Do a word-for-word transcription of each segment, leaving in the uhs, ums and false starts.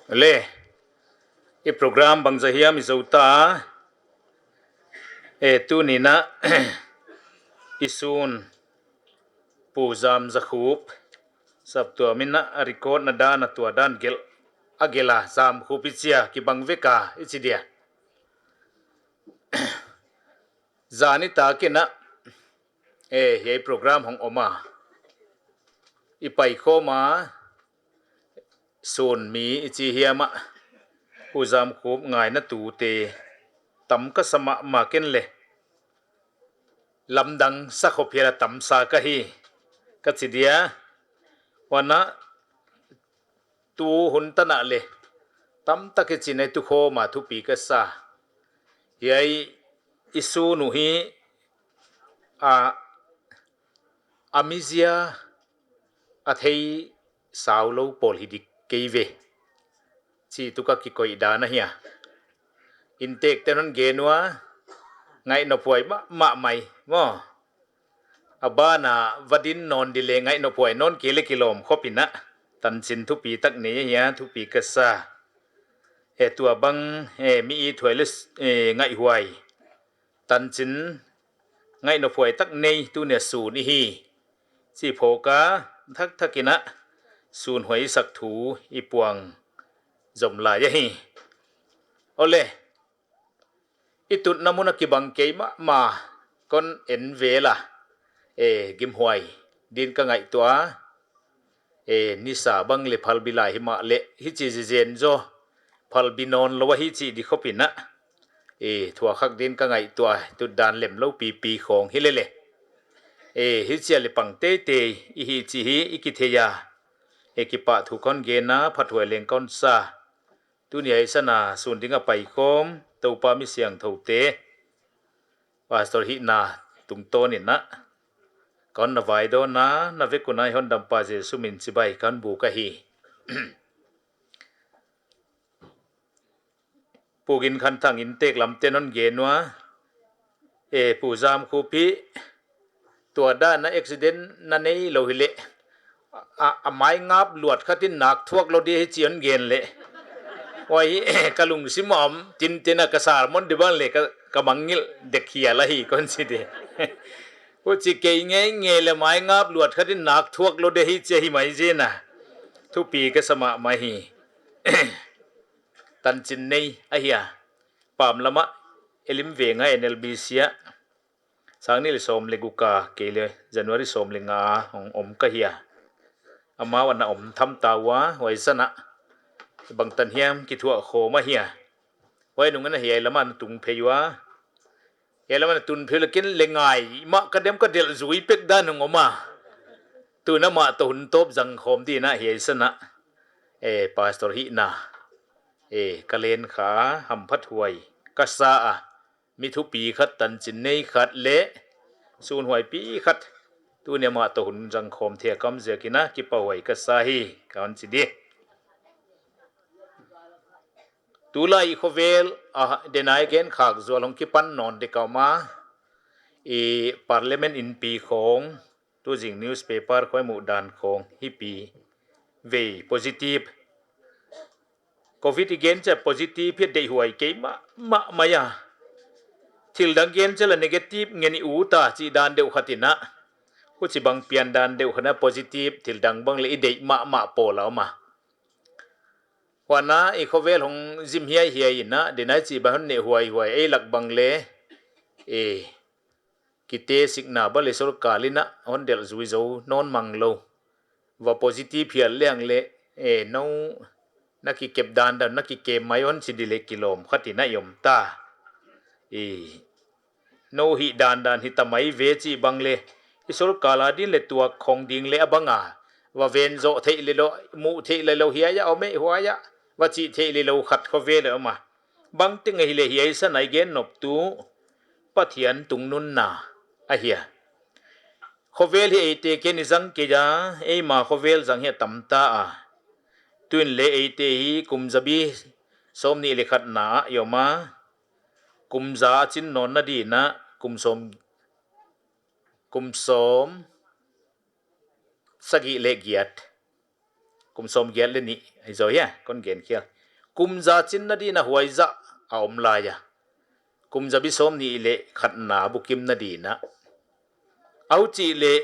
Le, i program bangzah hiam i zou ta. E, tuni in a, i sun Pu Zam Za Khup, saptuam in a record na dan a tua dan gelh, a gelh a Zam Khup i chi a, kibang vek a i chi dia. Zan nitak in a, e, hiai program hong om a, i paikhawm a, sun mi i chi hiam a, Pu Zam Khup ngainatute tam ka sa mahmah, ken le lamdang sa khop hial a tam sa ka hi, ka chi dia. Huan a, tu hun tan a le tamtak i chin a i tukhawm a thupi ka sa. Hiai i sun uh hi, a, a mizia a thei sau lou pawl hi dik kei ve, chi tu ka kikoih dan ahi a. Inntekte'n hon gen ua, ngaihnophuai mahmah mai maw. A ban a va din nawn di le ngaihnophuai nawn kei le kilawm khop in a, tanchin thupi tak nei ahi a, thupi ka sa. E, tua bang, e, mi it huai le, e, ngaihhuai, tanchin ngaihnophuai tak nei tuni a sun i hi, chi phawk a, thakthak in a sunhuai i sak thu i puang zom lai ahi. Aw le, i tutna mun a kibang kei mahmah, kon en vel a, e, gimhuai din ka ngaihtuah a. E, nisa bang le phalbi lai himahleh hichi zenzen zaw phalbi nawn lou ahi chih di khop in a, e, thuak khak din ka ngaihtuah a, tutdan lem lou pipi khawng hi lele. E, hichi a le pang teitei i hi chih hi i kithei a, e, kipahthu kon gen a, phathuai leng kon sa. Tuni a i san a sun ding a paikhawm Toupa mi siangthoute, Pastor hihna tungtawn in a, kon na vaidawn a, na vek un a i Hondampa Jesu min chibai kon buk ahi. Pu Gin Khan Thang inntek lamte'n hon gen ua, e, Pu Zam Khup hi tua dan a accident na nei lou hi le, a, a mai ngap luat khat in nak thuak lou di hi chi hon gen le. Huai hi, ka lungsim a om tinten a, ka sermon di bang le ka, ka mangngilh dek hial ahi kon chi di. Huchi kei ngeingei le mai ngap luat khat in nak thuak lou di hi chi hi mai zen a. Thupi ka sa mahmah hi. Tanchin nei ahi a. Pam lam a, Elim Veng a N L B C a, sang nih le sawm le guk a, kei le January sawm le nga a hong om ka hi a. Amau ana om tham ta ua, huai san a bangtan hiam kithuah khawm ahi a. Huai nung in a hiai lam a na tung phei ua. Hiai lam a na tun phei ua le ken le ngai mah ka diam, ka delh zui pek dan hong om a. Tun amah toh hun tawp zang khawm di in a hiai san a, e, Pastor hihna, e, ka len kha, hamphathuai ka sa a. Mi thupi khat, tanchin nei khat le sunhuaipi khat, tuni amah toh hun zang khawm thei a ka om ziak in a kipahhuai ka sa hi, kon chi di. Tulai i khovel a, denai gen khak zual hong kipan nawn dek a om a, i Parliament inpi khawng, tu zing newspaper khawng i muh dan khawng hipi vei positive. Covid i gen chiang positive hi deihhuai kei mahmah mai a. Thil dang gen chiang a negative ngen i ut a chih dan deuh khat in a, huchibang pian dan deuh khat in a positive thil dang bang le i deih mahmah pawl a om a. Huan a i khovel hong zim hiaihiai in a, denai chih bang hon neh huaihuai ei lak bang le, e, kite sikna bang le sorkar in a hon delh zui zou nawn mang lou. Va positive hial leng le, e, nou na kikep dandan, na kikem mai hon chi di le kilawm khat in a i om ta. E, nou hih dandan hita mai ve chih bang le, i sorkar a din le tuak khong ding le a bang a, va ven zoh theih le lou, muh theih le lou hiai a om e, huai a va chih theih le lou khat khovel a om a. Bangteng ahi le hiai san a i gen nop tu Pathian tungnunna ahi a. Khovel hi eite ken i zang kei a, eima khovel zang hi a tam ta a. Tuin le eite hi kum zabi sawmnih le khat na ah i om a, kum za a chin nawn na di in a, kum sawm, kum sawm sagih le giat, kum sawm giat le nih, i zou hia, kon gen khial. kum za chinna dingin a huai zah a om lai a. Kum zabi sawmnih leh khatna bukimna dingin a. Huchih leh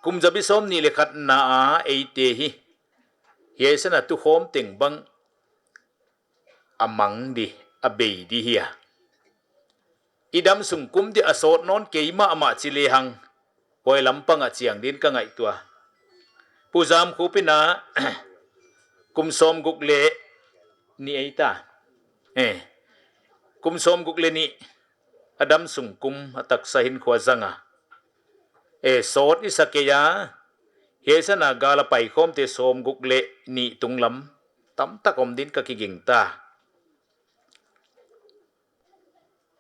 kum zabi sawmnih leh khatna a eite hi. Hiai san a tukhawm teng bang a mang di, a bei di hi a. I dam sung kum di a sawt nawn kei mahmah chi lehang, huai lampang a chiang dingin ka ngaihtuah. Pu Zam Khup in a kum sawmguk leh nih ei ta. Eh, kum sawmguk leh nih a dam sung kum a taksa hinkhua zang a. Eh, sawt i sa kei a, hiai san a gal a paikhawmte sawmguk leh nih tunglam tamtak om dingin ka kigingta.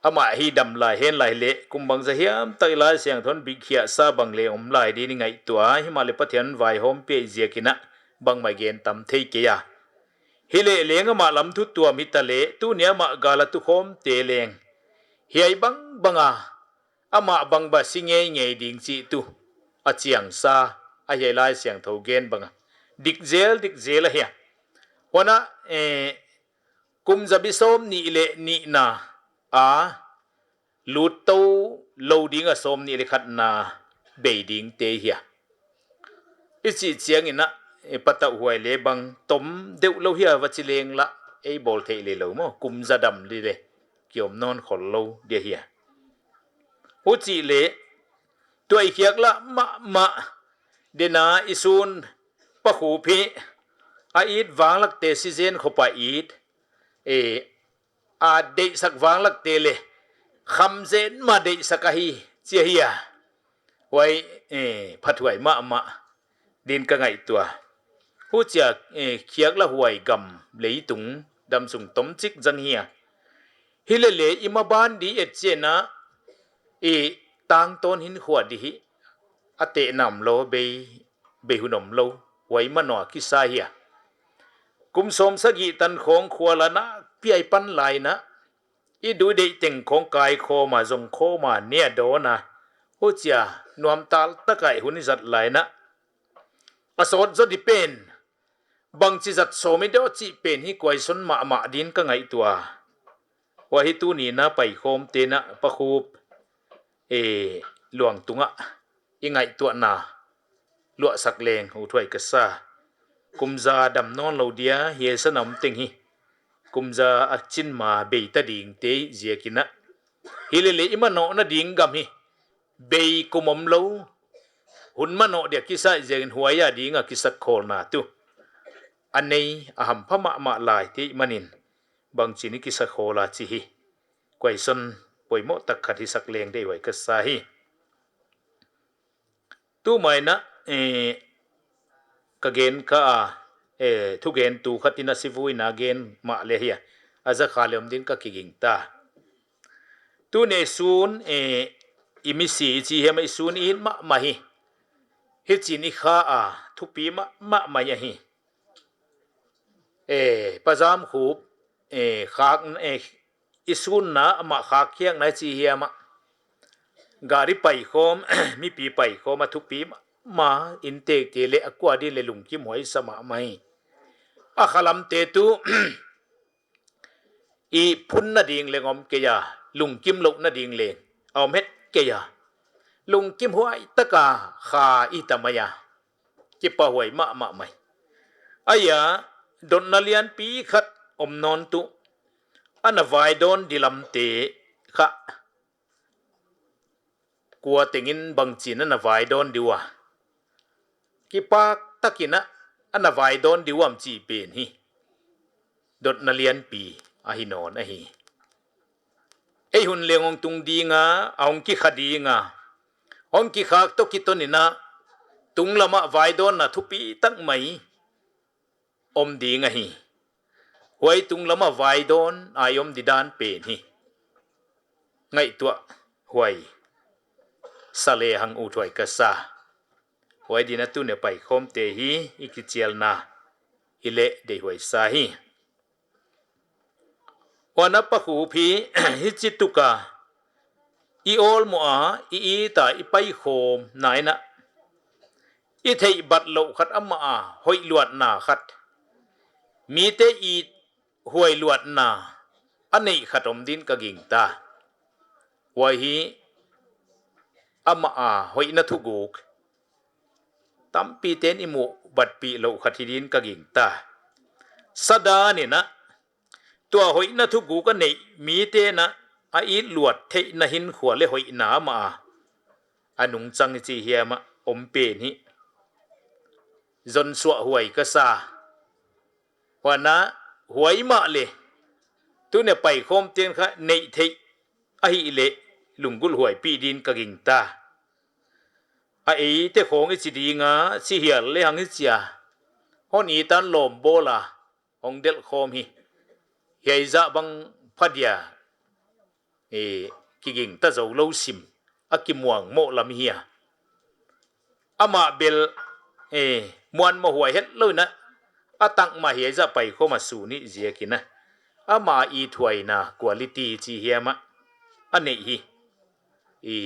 Amah hi dam lai hen lai leh, kum bangzah hiam tak i Laisiangthou in bikhiahsa bang leng om lai dingin i ngaihtuah, himahleh Pathian vaihawm pia ziakin a bangmah gen tam thei kei a. Hileh leng amah lam thu tuam hita leh, tuni a amah gal a tukhawmte leng hiai bangbang a, amah bangbang si ngeingei ding chih tuh a chiangsa ahi a, Laisiangthou gen bang a. Dik zel, dik zel ahi a. Huan a, eh, kum zabi sawmnih leh nihna a lut tou lou ding a sawmnih leh khatna bei dingte hi a. I chih chiangin a, eh, patauhhuai leh bang tom deuh lou hi a va chi leng la, ei bawl theih leh lou maw, kum za dam di leh ki om nawn khol lou di hi a. Huchih leh, tua i khiak lah mahmah dena i sun Pa Khup hi, a it vanglakte sizen khop a it, eh, a deihsak vanglakte leh kham zen mah deihsak ahi, chi ahi a. Huai, eh, phathuai mahmah dingin ka ngaihtuah. Huchia, eh, khiak lah huai gam leitung dam sung tomchik zang hi a. Hilele i maban di et chiangin a, i tangtawn hinkhua di hi a tehna om lou, bei, bei hun om lou, huai manoh a kisa hi a. Kum sawmsagih tan khawng khua la nakpi a i pan lai in a, i duh deih teng khawng kaikhawm a, zong khawm a, nia dawn a, huchia nuamtal taka i hun i zat lai in a, a sawt zaw di pen, bangchi zat sawm i diam chih pen hi kuaison mahmah dingin ka ngaihtuah. Huai hi tuni in a paikhawmte'n a Pa Khup, eh, luang tungah i ngaihtuahna luahsak leng uthuai ka sa. Kum za dam nawn lou dia, hiai san a om teng hi kum za a chin ma bei ta dingte ziakin a. Hilele i manohna ding gam hi bei kum om lou, hun manoh dia kisa ziakin huai a dinga kisakhawlna tuh a nei a hampha mahmah lai theih manin, bangchin i kisakhawl a chih hi kuaison poimoh tak khat hisak leng deihhuai ka sa hi. Tumai in a, eh, ka gen kha a, eh, thugentu khat in a sivuina gen mahleh hi a, a za kha leh om dingin ka kigingta. Tuni i sun, eh, i misi i chi hiam, i sun i it mahmah hi, hichin i kha a, thupi mahmah mai ahi. Eh, Pa Zam Khup, eh, khak, eh, i sunna amah khak khiakna i chi hiam a, gari paikhawm, mipi paikhawm a thupi mahmah, inntekte leh a kuan ding leh lungkimhuai sa mahmah hi. A khalamte tuh i phunna ding leng om kei a, lungkimlouhna ding leng a om het kei a, lungkimhuai taka kha i ta mai a, kipahhuai mahmah mai. Ahi a, dotna lianpi khat om nawn tuh, ana vaidawn di lamte kha kua tengin bangchin ana vaidawn di ua, kipak takin a ana vaidawn di uam chih pen hi dotna lianpi ahi nawn ahi. Ei hun leng hong tung ding a, a hong kikha ding a, hong kikhak toh kiton in a, tunglam ah vaidawnna thupi tak mai om ding ahi. Huai tunglam a vaidawn a i om didan pen hi ngaihtuahhuai sa lehang uthuai ka sa. Huai dingin a tuni a paikhawmte hi i kichialna hileh deihhuai sa hi. Huan a Pa Khup hi, hichi tuka i awlmoh a, i it a, i paikhawmna in a, i theih bat louh khat amah a hoih luatna khat, mite it huai luatna a neih khat om din ka gingta. Huai hi amah a hoihna thuguk tampi ten i muh batpih louh khat hi din ka gingta. Sadan in a, tua hoihna thuguk a neih mite'n a, a it luat theihna hinkhua leh hoihna amah a a nungchang i chi hiam a om pen hi zon suah huai ka sa. Huan a, huai mah leh tuni a paikhawmte'n kha neih theih ahihleh lunggulh huaipih din ka gingta. A eite khawng i chi ding a, chi hial lehang i chi a, hon i tan lawm bawl a hong delh khawm hi. Hiai zah bang pha dia, e, kigingta zoulou sim a kimuang mawh lam hi a. Amah bel, e, muanmoh huai hetlou in a, a tak mah hiai zah paikhawm a sun i ziak in a, amah a ithuaina quality chi hiam a, a neih hi i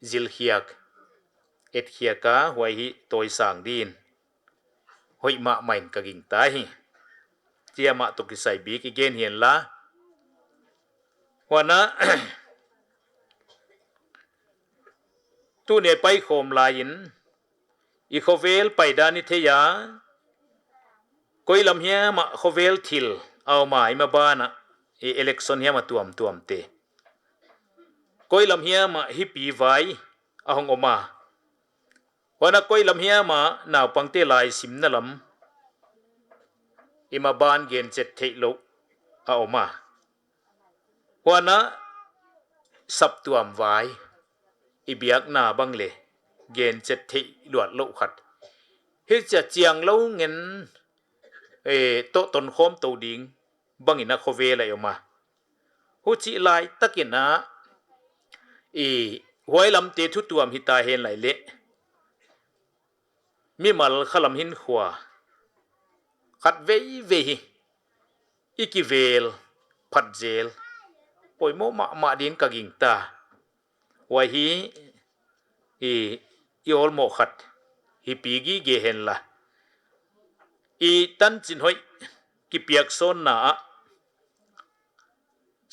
zilkhiak, etkhiak a, huai hi tawisang din hoih mahmah in ka gingta hi. Chi amah toh kisai bik i gen hi'n la. Huan a, tuni a paikhawm lai in i khovel paidan i thei a, koi lam hiam ah khovel thil a om a, i maban ah i election hiam a tuamtuamte, koi lam hiam ah hipi vai a hong om a, huan a koi lam hiam ah naupangte laisimna lam i maban gen chet theih louh a om a. Huan a saptuam vai i biakna bang leh gen chet theih luat louh khat. Hichia chianglou ngen, e, toh tonkhawm tou ding bang in a khovel ah i om a. Huchih laitak in a, i, huai lamte thutuam hita hen lai leh mimal khalam hinkhua khat veivei hi i kivel phat zel poimoh mahmah din ka gingta. Huai hi i, i awlmoh khat hipi gige hen la. I tanchin hoih kipiaksawnna ah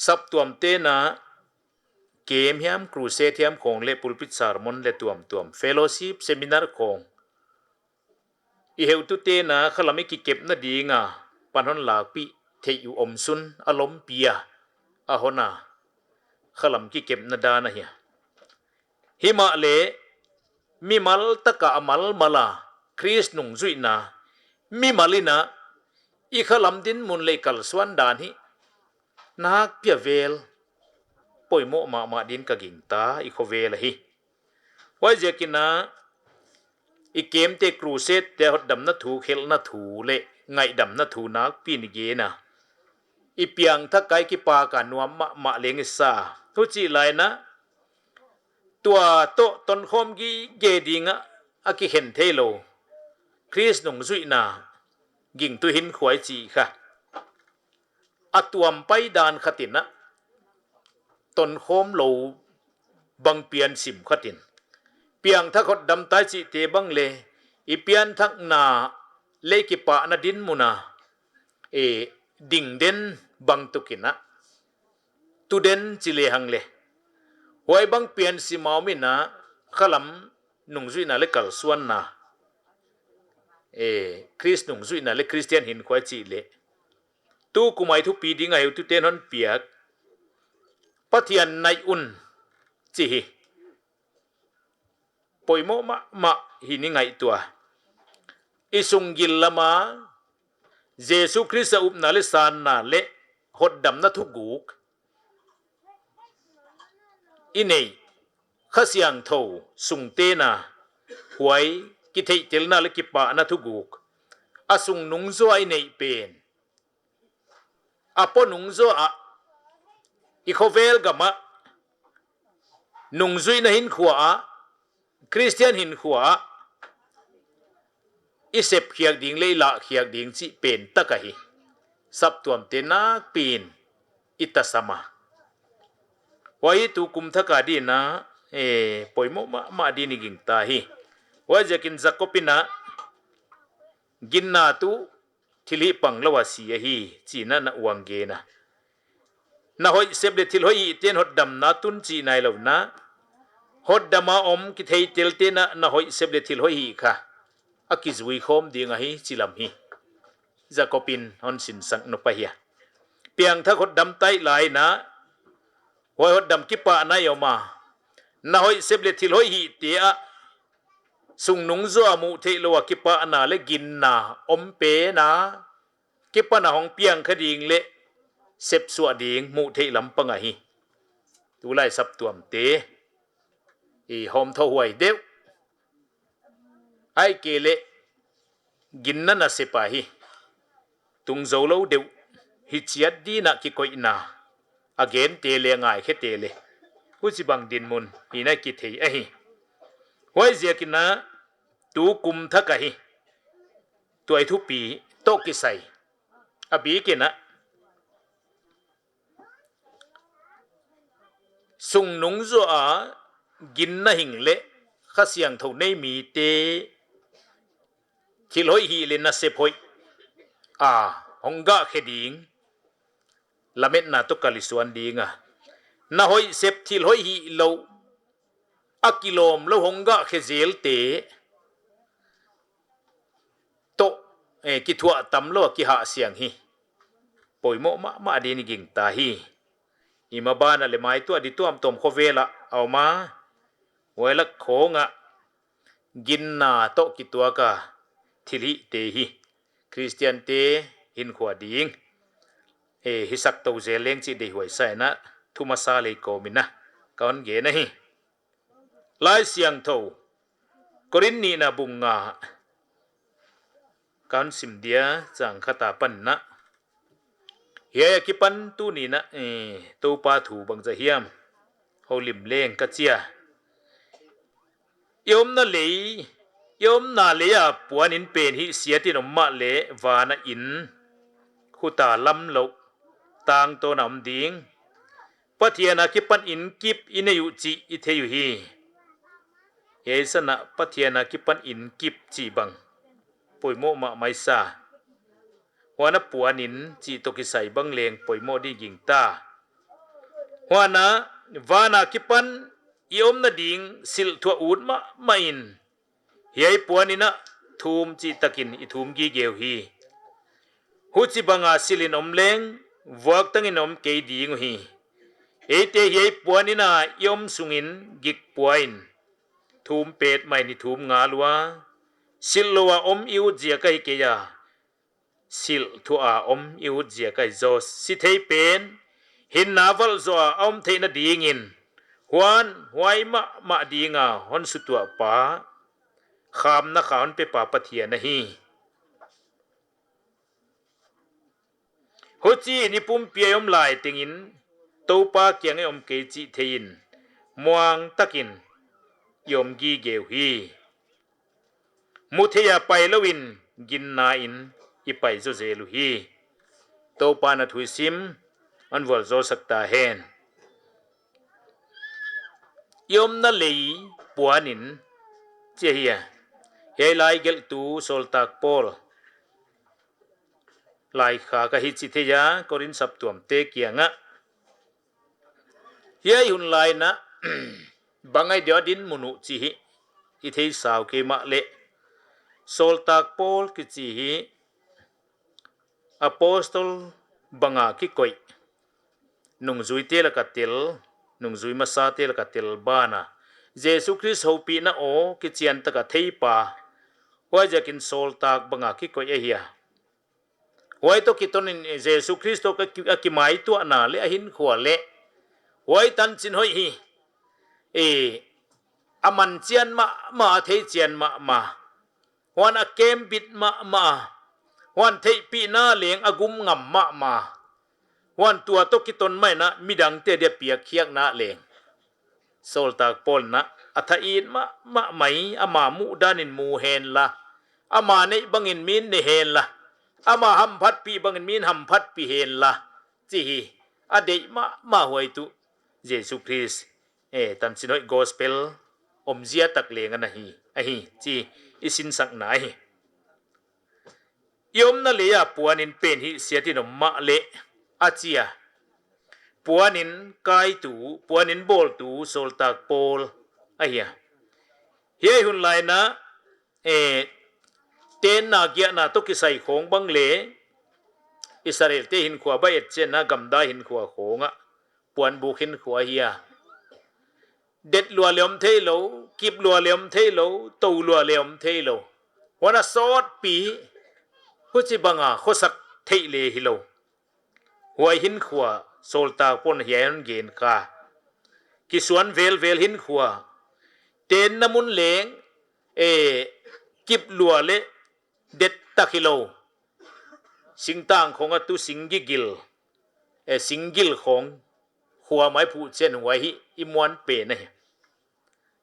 saptuamte'n a camp hiam, crusade hiam khawng leh pulpit sermon leh tuamtuam, fellowship, seminar khawng i heutute'n a khalam i kikepna ding a pan hon lakpih theih uh omsun a lompi a, a hon a khalam kikepna dan ahi a. Himahleh mimal tak a a malmal a Khrist nungzuihna mimal in a i khalam dinmun leh i kalsuan dan hi nakpi a vel poimoh mahmah din ka gingta i khovel ah hi. Huaiziak in a i camp te, crusade te hotdamna thu, khelhna thu leh ngaihdamna thu nakpi in i gen a, i piangthak a i kipak a nuam mahmah leng i sa. Huchih lai in a tua toh tonkhawm gige ding ah a kikhen theilou Khrist nungzuihna gingtu hinkhua i chih kha a tuam paidan khat in a tonkhawm lou bang piansim khat in, piangthak hotdam ta i chihte bang leh i pianthakna leh kipahna dinmun a, e, ding den bang tuk in a tu den chi lehang leh huai bang piansim a om in a khalam nungzuihna leh kalsuanna, e, Khrist nungzuihna leh Khristian hinkhua i chih leh tukum a i thupi ding a heutute'n hon piak Pathian naih un chi hi poimoh mahmah hi i ngaihtuah. I sunggil lam a Jesu Khrist a upna leh sanna leh hotdamna thuguk i neih, Kha Siangthou sungte'n a huai kitheihtelna leh kipahna thuguk a sung nungzui a i neih pen, a pua nungzui a i khovel gam ah nungzuihna hinkhua ah, Khristian hinkhua ah i sepkhiak ding leh i lahkhiak ding chih pen tak ahi. Saptuamte nakpi in i tasam a, huai tukum thak a din a, e, poimoh mahmah din i gingta hi. Huaiziak in Jakob in a ginna tuh thilhih panglou a si ahi, chih na uang gen a. Na hoih sep leh thil hoih hih ten hotdamna tun chih nailou na. Hotdam a om kithei tel te na, na hoih sep leh thil hoih hih kha a kizui khawm ding ahi, chi lam hi. Jakob in hon sinsak nop ahi a. Piangthak hotdam tai lai na, huai hotdam kipahna i om a. Na hoih sep leh thil hoih hih te ah, sungnung zuah a muh theih lou a kipahna leh ginna om pen a, kipan a hong piang kha ding leh sepsuah ding muh theih lam pang ahi. Tulai saptuam te i hawmthawhuai deuh. Ahihkeileh ginna nasep ahi. Tung zou lou deuh, hi chiat ding a kikoihna a gen te leh a ngaikhe te leh huchibang dinmun hi na kithei ahi. Huaiziakin a tu kum thak ahi. Tuai thupi toh kisai. A bikin a, sungnung zuah a ginna hing leh Kha Siangthou nei mite thil hoih hih leh nasep hoih a hong gah khe ding, lametna toh kalsuan ding a. Na hoih sep thil hoih hih lou a kilawm lou hong gah khe zel te toh, eh, kithuah tam lou a kihahsiang hi. Poimoh mahmah ding i gingta hi. I maban a leh maituah di tuamtuam khovel ah a om a. Huai lak khawng ah ginna toh kituak a thil hih te hi Khristian te hinkhua ding, eh, hisak tou zel leng chih deihhuai sa in a thu masa lei kawm in a ka hon gen ahi. Laisiangthou Korin nihna bung nga ka hon sim dia, chang khat apan in a. Hiai akipan tuni in a, eh, Toupa thu bangzah hiam houlim leng ka chi a. I omna lei, i omna lei a puan in pen hihsiat in om mahleh van a in, khut a lam louh, tangtawn a om ding. Pathian akipan in kip i nei uh chih i thei uhi. Hiai san a Pathian akipan in kip chih bang poimoh mahmah i sa. Huan a puan in chih toh kisai bang leng poimoh ding i gingta. Huan a van akipan i omna ding silh thuah ut mahmah in, hiai puan in a thum chihtakin i thum gige uhi. Huchibang a silh in om leng vuaktang in om kei ding uhi. Eite hiai puan in a i om sungin gik pua in, thum petmah in i thum ngal ua. Silh lou a om i ut ziak ahi kei a, silh thuah a om i ut ziak ahi zaw. Sithei pen hinna valh zoh a om theihna dingin, huan huai mahmah ding a hon sutuah pa, khamna kha hon pe pa Pathian ahi. Huchiin i pumpi a i om lai tengin Toupa kiang a i om kei chih thei in, muang takin i om gige uhi. Mutheih a pai lou in ginna in i pai zaw zel uhi. Toupa'n a thu i sim hon vualzawlsak ta hen. I omna lei puan in chi ahi a. Hiai lai gelhtu sawltak Paul laikhak ahi chih thei a, Korin saptuamte kiang ah. Hiai hun lai in a bang ahi dia dinmun uh chih hi i thei sau kei mahleh, sawltak Paul kichi hi apostol bang a kikoih, nungzuite lak a tel, nungzui masate lak a tel ban a, Jesu Khrist houpihna aw kichiantak a theipa, huaiziakin sawltak bang a kikoih ahi a. Huai toh kiton in Jesu Khrist toh a ki-, a kimaituahna leh a hinkhua leh, huai tanchin hoih hi, eh, a man chian mahmah, a thei chian mahmah, huan a kembit mahmah, huan theihpihna leng a gum ngam mahmah, huan tua toh kiton mai in a midangte dia piakkhiakna leng sawltak Paul in a, a tha it mahmah mai, ama muhdan in mu henla, ama neih bangin min nei henla, ama hamphatpih bangin min hamphatpih henla, chih hi a deih mahmah huai tuh Jesu Khrist, eh, tanchin hoih gospel omzia tak leng ana hi, ahi chih i sinsakna ahi. I omna lei a puanin pen hihsiat in om mahleh, a chi a. Puanin kaitu, puanin bawltu sawltak Paul ahi a. Hiai hun lai in a, eh, tenna giahna toh kisai khawng bang leh, Israelte hinkhua bang et chiang a gamdai hinkhua khawng ah, puanbuk hinkhua ahi a. Det lua leh om theilou, kip lua leh om theilou, tou lua leh om theilou. Huan a sawtpi, huchibang a khosak theih leh hilou. Huai hinkhua sawltak Paul in hiai a hon gen kha. Kisuan velvel hinkhua. Tenna mun leng, eh, kip lua leh det tak hilou. Singtang khawng a tu singgigil, eh, singgil khawng khua mai phuh chiang huai hi i muan pen ahi.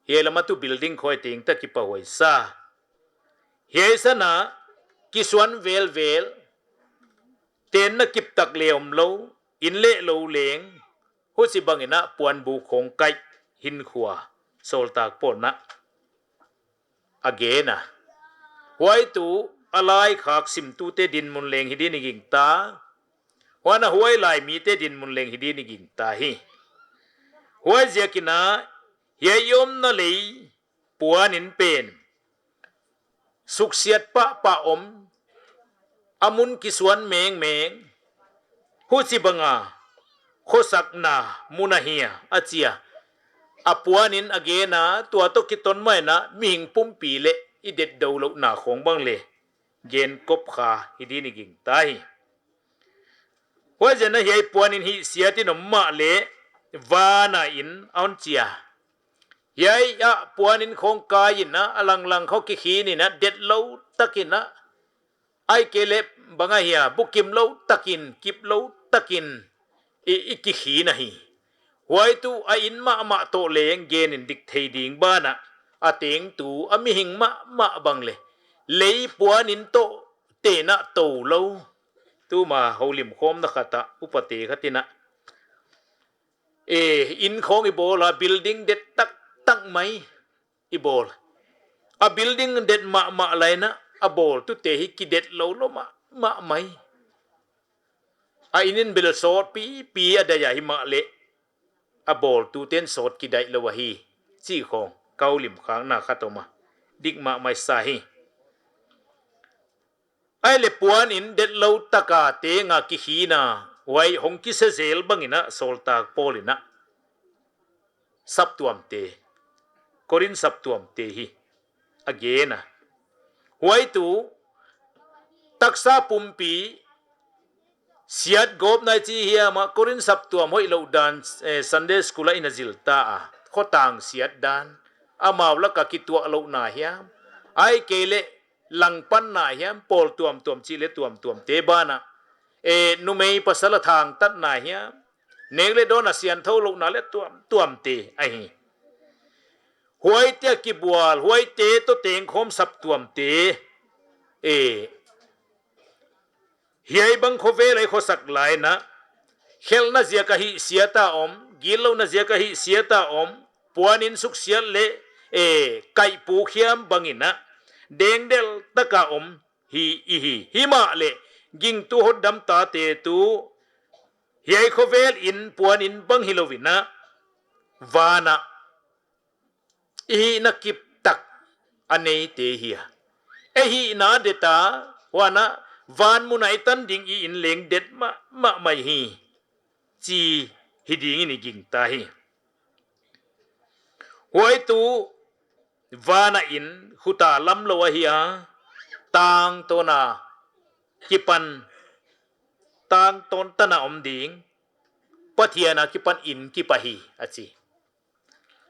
Hiai lam a tu building khawng teng tak kipahhuai sa. Hiai san a kisuan velvel, tenna kip tak leh omlou, inn leh lou leng, huchibang in a puanbuk khawng kaih hinkhua sawltak Paul in a gen a. Huai tu a laikhak simtute dinmun leng hi ding i gingta. Huan a huai lai mite dinmun leng hi ding i gingta hi. Huaiziakin a, hiai i omna lei puanin pen suksiat pahpah om, a mun kisuan mengmeng, huchibang a khosakna mun ahi a, a chi a. A puanin a gen a, tua toh kiton mai in a mihing pumpi leh i det dou louhna khawng bang leh gen kop kha hi ding i gingta hi. Huaiziakin a hiai puanin hihsiat in om mahleh, van a in, a hon chi a. Hiai a puanin khawng kai in a, a langlang khawng kikhin in a, detlou tak in a, ahihkeileh bang ahia, bukimlou takin, kiplou takin i, i kikhin ahi. Huai tu a in mahmah toh leng gen in dik thei ding banah, a tengtu a mihing mahmah bang leh, lei puanin toh tenna toulou. Tuma houlim khawmna khat ah upate khat in a, eh, inn khawng i bawl a, building det taktak mai i bawl. A building det mahmah lai in a, a bawltute hi kidet lou lou mahmah mai. A inn in bel sawt pipi a daih a, himahleh a bawltuten sawt kidaih lou ahi chih khawng ka houlim khakna khat om a, dik mahmah sa hi. Ahihleh puanin detlou taka teng a kikhin a, huai hong kisa zel bang in a sawltak Paul in a saptuamte, Korin saptuamte hi a gen a. Huai tu taksa pumpi siatgawpna i chih hiam a, Korin saptuam hoihlouh dan, eh, Sunday school ah i na zil ta a, khotang siat dan, amau lak a kituahlouhna hiam, ahihkeileh langpanna hiam, pawl tuamtuam chih leh tuamtuamte banah, eh, numei pasal a thangtatna hiam, nek leh dawn a sianthou louhna leh tuamtuamte ahi. Huaite a kibual, huaite toh tengkhawm saptuamte, eh, hiai bang khovel a i khosak lai in a, khelhna ziak a hihsiat a om, gitlouhna ziak a hihsiat a om, puanin suksiat leh, eh, kaihpuk hiam bang in a, dengdel taka om hi i hi. Himahleh gingtu hotdam tate tu, hiai khovel in puanin bang hilou in a, van ah i hihna kip tak a neite hi a. Ei hihna det a, huan a van mun a i tan ding i inn leng det mahmah mai hi, chi hi ding in i gingta hi. Huai tu van a inn khut a lamlou ahi a, tangtawn a kipan, tangtawn tan a om ding, Pathian a kipan inn kip ahi, a chi.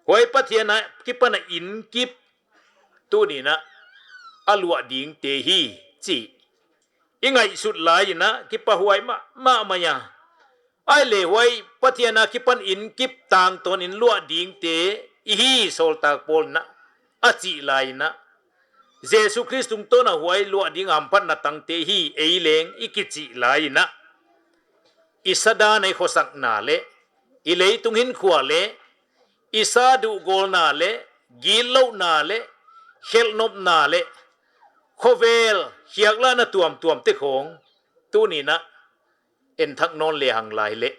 Huai Pathian a kipan a inn kip tuni'n a luah dingte hi, chi i ngaihsut lai in a kipahhuai mahmah mai a. Ahihleh huai Pathian a kipan inn kip tangtawn in luah dingte i hi, sawltak Paul in a a chih lai in a, Jesu Khrist tungtawn a huai luah ding hamphatna tangte hi ei leng i kichih lai in a, i sa dan a i khosakna leh, i leitung hinkhua leh, i sa duhgawlna leh, gitlouhna leh, khelhnopna leh, khovel khiaklahna tuamtuam te khong tuni'n a en thak nawn lehang lai leh,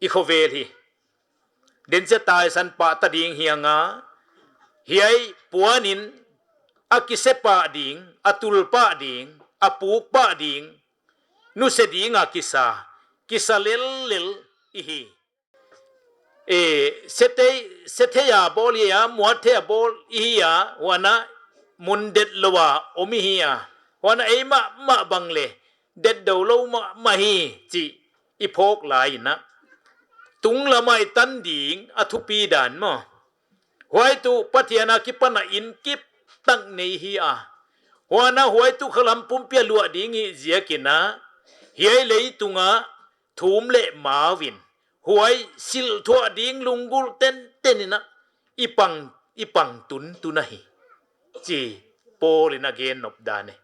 i khovel hi denchia taisan pah ta ding hiang a, hiai puanin a kise pah ding, a tul pah ding, a puk pah ding, nuse ding a kisa, kisa lellel i hi. E, sethei, sethei a bawl i hi a, muat thei a bawl i hi a, huan a mun detlou a om i hi a, huan a ei mahmah bang leh detdou lou mahmah hi chih i phawk lai in a, tunglam a i tan ding a thupi dan maw. Huai tuh Pathian a kipan a in kip tak nei hi a. Huan a huai tuh khalam pumpi a luah ding i hih ziakin a, hiai leitung a thum leh mau in huai silh thuah ding lunggulh tenten in a i pang, i pang tuntun ahi, chi Paul in a gen nop dan e.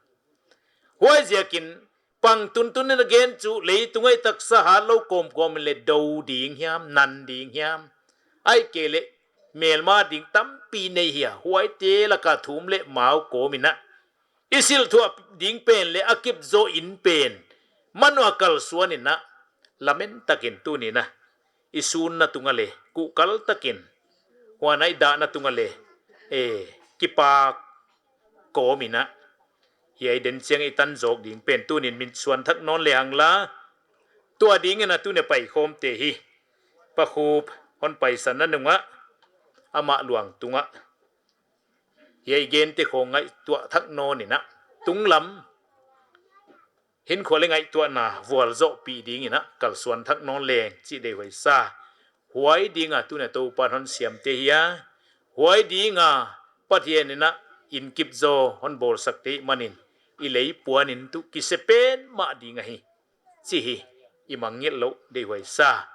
Huaiziakin pang tuntun in a gen chu leitung a i taksa hatlou kawmkawm in leh dou ding hiam, nan ding hiam, ahihkeileh melma ding tampi nei hi a, huaite laka thum leh mau kawm in a i silh thuah ding pen leh a kip zaw in pen man ua kalsuan in a, lamen takin tuni'n a i sunna tung a leh kuhkal takin, huan a i dahna tung a leh, e, kipak kawm in a, hiai denchia i tan zawk ding pen tuni'n min suan thak nawn lehang la. Tua ding in a tuni'n a paikhawmte hi, Pa Khup hon paisanna nung a, amah luang tung a hiai gente khong ngaihtuah thak nawn in a, tunglam hinkhua leh ngaihtuahna vualzawhpih ding in a kalsuan thak nawn leng chih deihhuai sa. Huai ding a tuni'n a Toupa'n hon siamte hi a, huai ding a Pathian in a in kip zaw hon bawlsakte ahihmanin, i lei puanin tuh kise pen mah ding ahi chih i mangngilh louh deihhuai sa.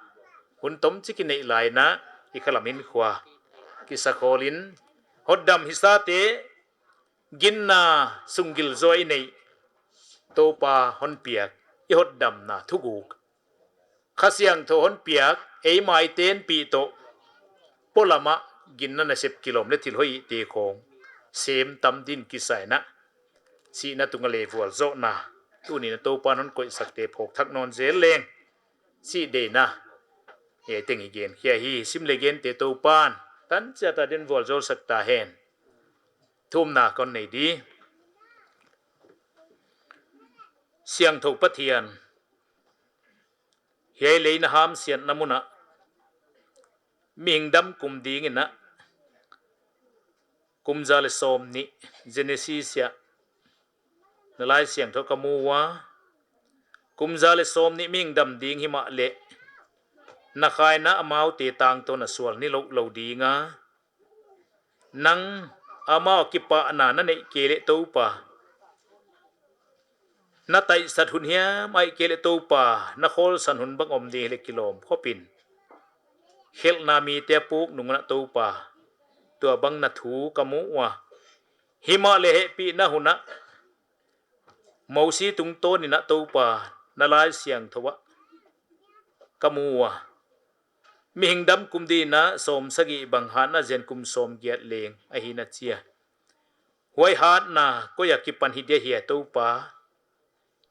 Hun tomchik i neih lai in a, i khalam hinkhua kisakhawl in, hotdam hisate, ginna sunggil zaw i neih, Toupa hon piak i hotdamna thuguk, Kha Siangthou hon piak, eimah i tenpih toh, polam a ginna nasep kilawm leh thil hoihte khong sem tam ding kisai in a, sihna tung a leh vualzawhna tuni'n a Toupa'n hon koihsakte phawk thak nawn zel leng chih deihna, hiai teng i genkhia hi. Sim leh gente Toupa'n tan chiat a din vualzawlsak ta hen. Thumna kon nei di. Siangthou Pathian, hiai lei na hamsiatna mun a mihing dam kum ding in a, kum za leh sawmnih, Genesis ah na Laisiangthou ka mu ua, kum za leh sawmnih mihing dam ding himahleh, na khaina amaute tangtawn a sual nilouh lou ding a, nang amau kipahna na neih kei leh Toupa, na taisat hun hiam, ahihkeileh Toupa, na khawlsan hun bang om ding hileh kilawm khop in, khelhna mite a puk nung un a Toupa, tuabang na thu ka mu ua. Himahleh hehpihna hun ah Mosi tungtawn in a Toupa, na Laisiangthou ah ka mu ua, mihing dam kum ding in a sawmsagih bang hatna zen kum sawmgiat leng ahi na chi a. Huai hatna koi a kipan hi dia hia Toupa?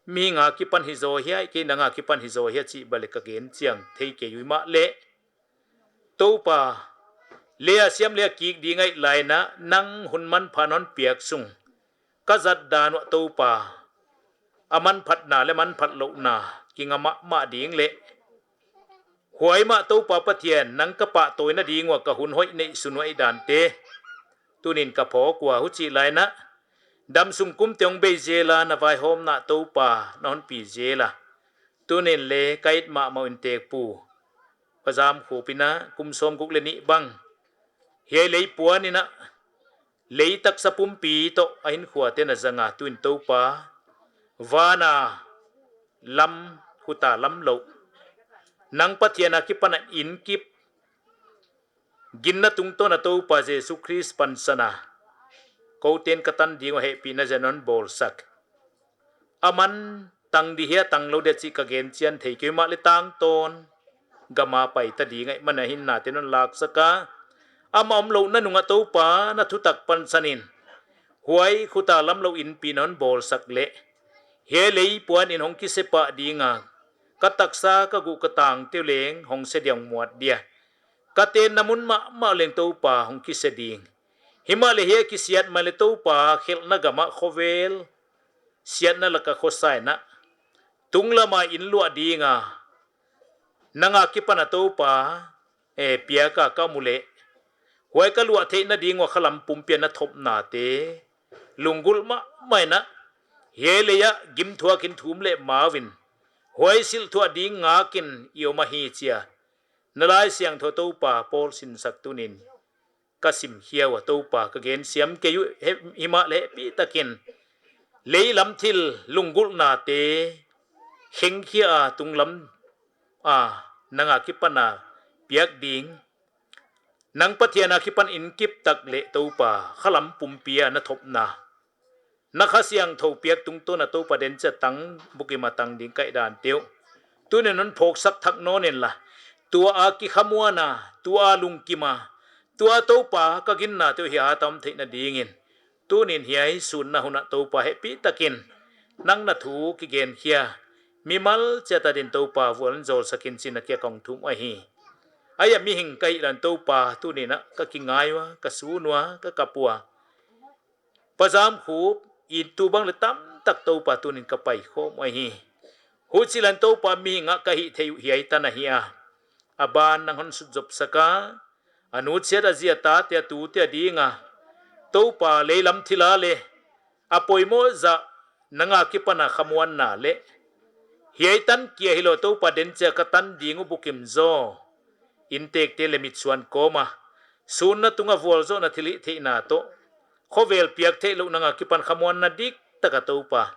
Mihing a kipan hi zaw hia, kei nang a kipan hi zaw hia chih bang leh ka gen chiang thei kei uh himahleh, Toupa, lei a siam leh a kik ding ahih lai in a, nang hun manpha hon piak sung ka zat dan uah Toupa, a manphatna leh manphat louhna kinga mahmah ding leh, huai mah Toupa Pathian, nang ka pahtawina ding ua ka hun hoih neih sun uh ahi dante tuni'n ka phawk ua. Huchih lai in a, damsung kumte hong bei zel a, na vaihawmna Toupa na hon pi zel a, tuni'n leng ka it mahmah uh in tekpu Pa Zam Khup in a kum sawmguk leh nih bang hiai lei puan in a, lei taksa pumpi toh a hinkhuate'n a zang a, tuin Toupa, van a lam, khut a lam louh, nang Pathian a kipan a inkip, ginna tungtawn a Toupa Jesu Khrist pansan a, koute'n ka tan ding ua hehpihna zen hon bawlsak. Aman tang di hia tanglou dia chih ka gen chian thei kei uh himahleh tangtawn gam a pai ta ding ahihman a hinnate'n hon laksak a, amah omlouhna nung ah Toupa na thutak pansan in Huai khuta lamlou inpi non bawlsak leh, hiai lei puan in hong kise pah ding a, ka taksa ka guh ka tangte uh leng hong se diang muat dia. Ka tenna mun mahmah leng Toupa hong kise ding. Himahleh hiai kisiat mai leh Toupa, khelhna gam ah khovel siatna lak a khosa in a, tunglam a inn luah ding a nang a kipan a Toupa, eh, piak a ka mu leh, huai ka luah theihna ding ua khalam pumpi a na thopnate lunggulh mahmah in a, hiai lei ah gim thuak in thum leh mau in, huai silh thuah ding ngak in i om ahi chi a, na Laisiangthou Toupa pawl sinsak tuni'n ka sim khia ua Toupa, ka gen siam kei uh. Himahleh hehpihtak in lei lam thil lunggulhnate khengkhia a tunglam a nang a kipan a piak ding, nang Pathian a kipan in kip tak leh Toupa, khalam pumpi a na thopna, na Kha Siangthou piak tungtawn a Toupa, den chiat tang bukim a tang ding ka hih dante uh tuni'n non phawksak thak nawn inla, tua a kikhamuan a, tua a lungkim a, tua Toupa ka ginnate uh hiai a tam theihna ding in, tuni'n hiai sunna hun ah Toupa hehpihtak in nang na thu kigen khia mimal chiat a din Toupa vualzawlsak in chi'n na kiang ah kong thum ahi. Ahi a, mihing ka hih dan Toupa tuni'n a ka kingai ua, ka sun ua, ka kap ua. Pa Zamkhup, i tu bang leh tamtak Toupa tuni'n ka paikhawm ahi. Huchi'n Toupa mihing a ka hih theih uh hiai tan ahi a. A ban nang hon sutzopsak a, a nu chiat a zi a tate a tute a ding a, Toupa, lei lam thil a leh a poimoh zah nang a kipan a khamuanna leh hiai tan kia hilou Toupa, den chiat ka tan ding uh bukim zaw, inntekte leh mitsuan kawm a sunna tung a vualzawhna thilhihtheihna toh, khovel piak theihlouh nang a kipan khamuanna diktak a Toupa,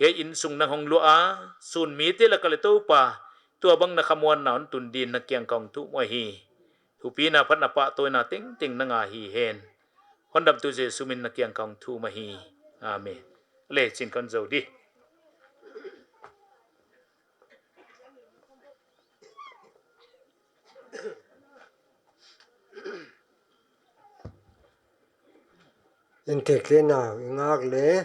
hiai innsung nang hong luah a, sun mite lak a leh Toupa, tua bang na khamuanna hon tun din na kiang ah kong thum ahi. Thupina, phatna, pahtawina tengteng nang a hi hen. Hondamtu Jesu min in na kiang ah kong thum ahi. Amen. Leh chi'n kon zou di. Inntekte nau i ngak leh,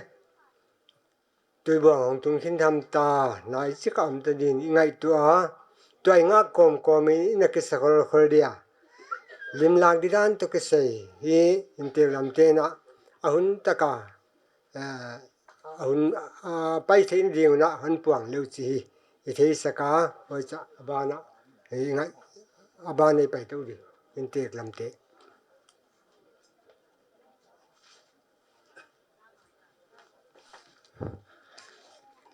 Tuibuang hong tung khin tham ta, nai chik a om ta din i ngaihtuah a, tua i ngak kawmkawm in i na kisa kholkhol dia. Limlak di dan toh kisai hi, inntek lamte'n a hun tak a, eh, a hun, a pai theihna ding un a hon puang leh uh chih hi i theisak a, huai chiah a ban ah i ngai, a ban ah i pai tou di, inntek lamte.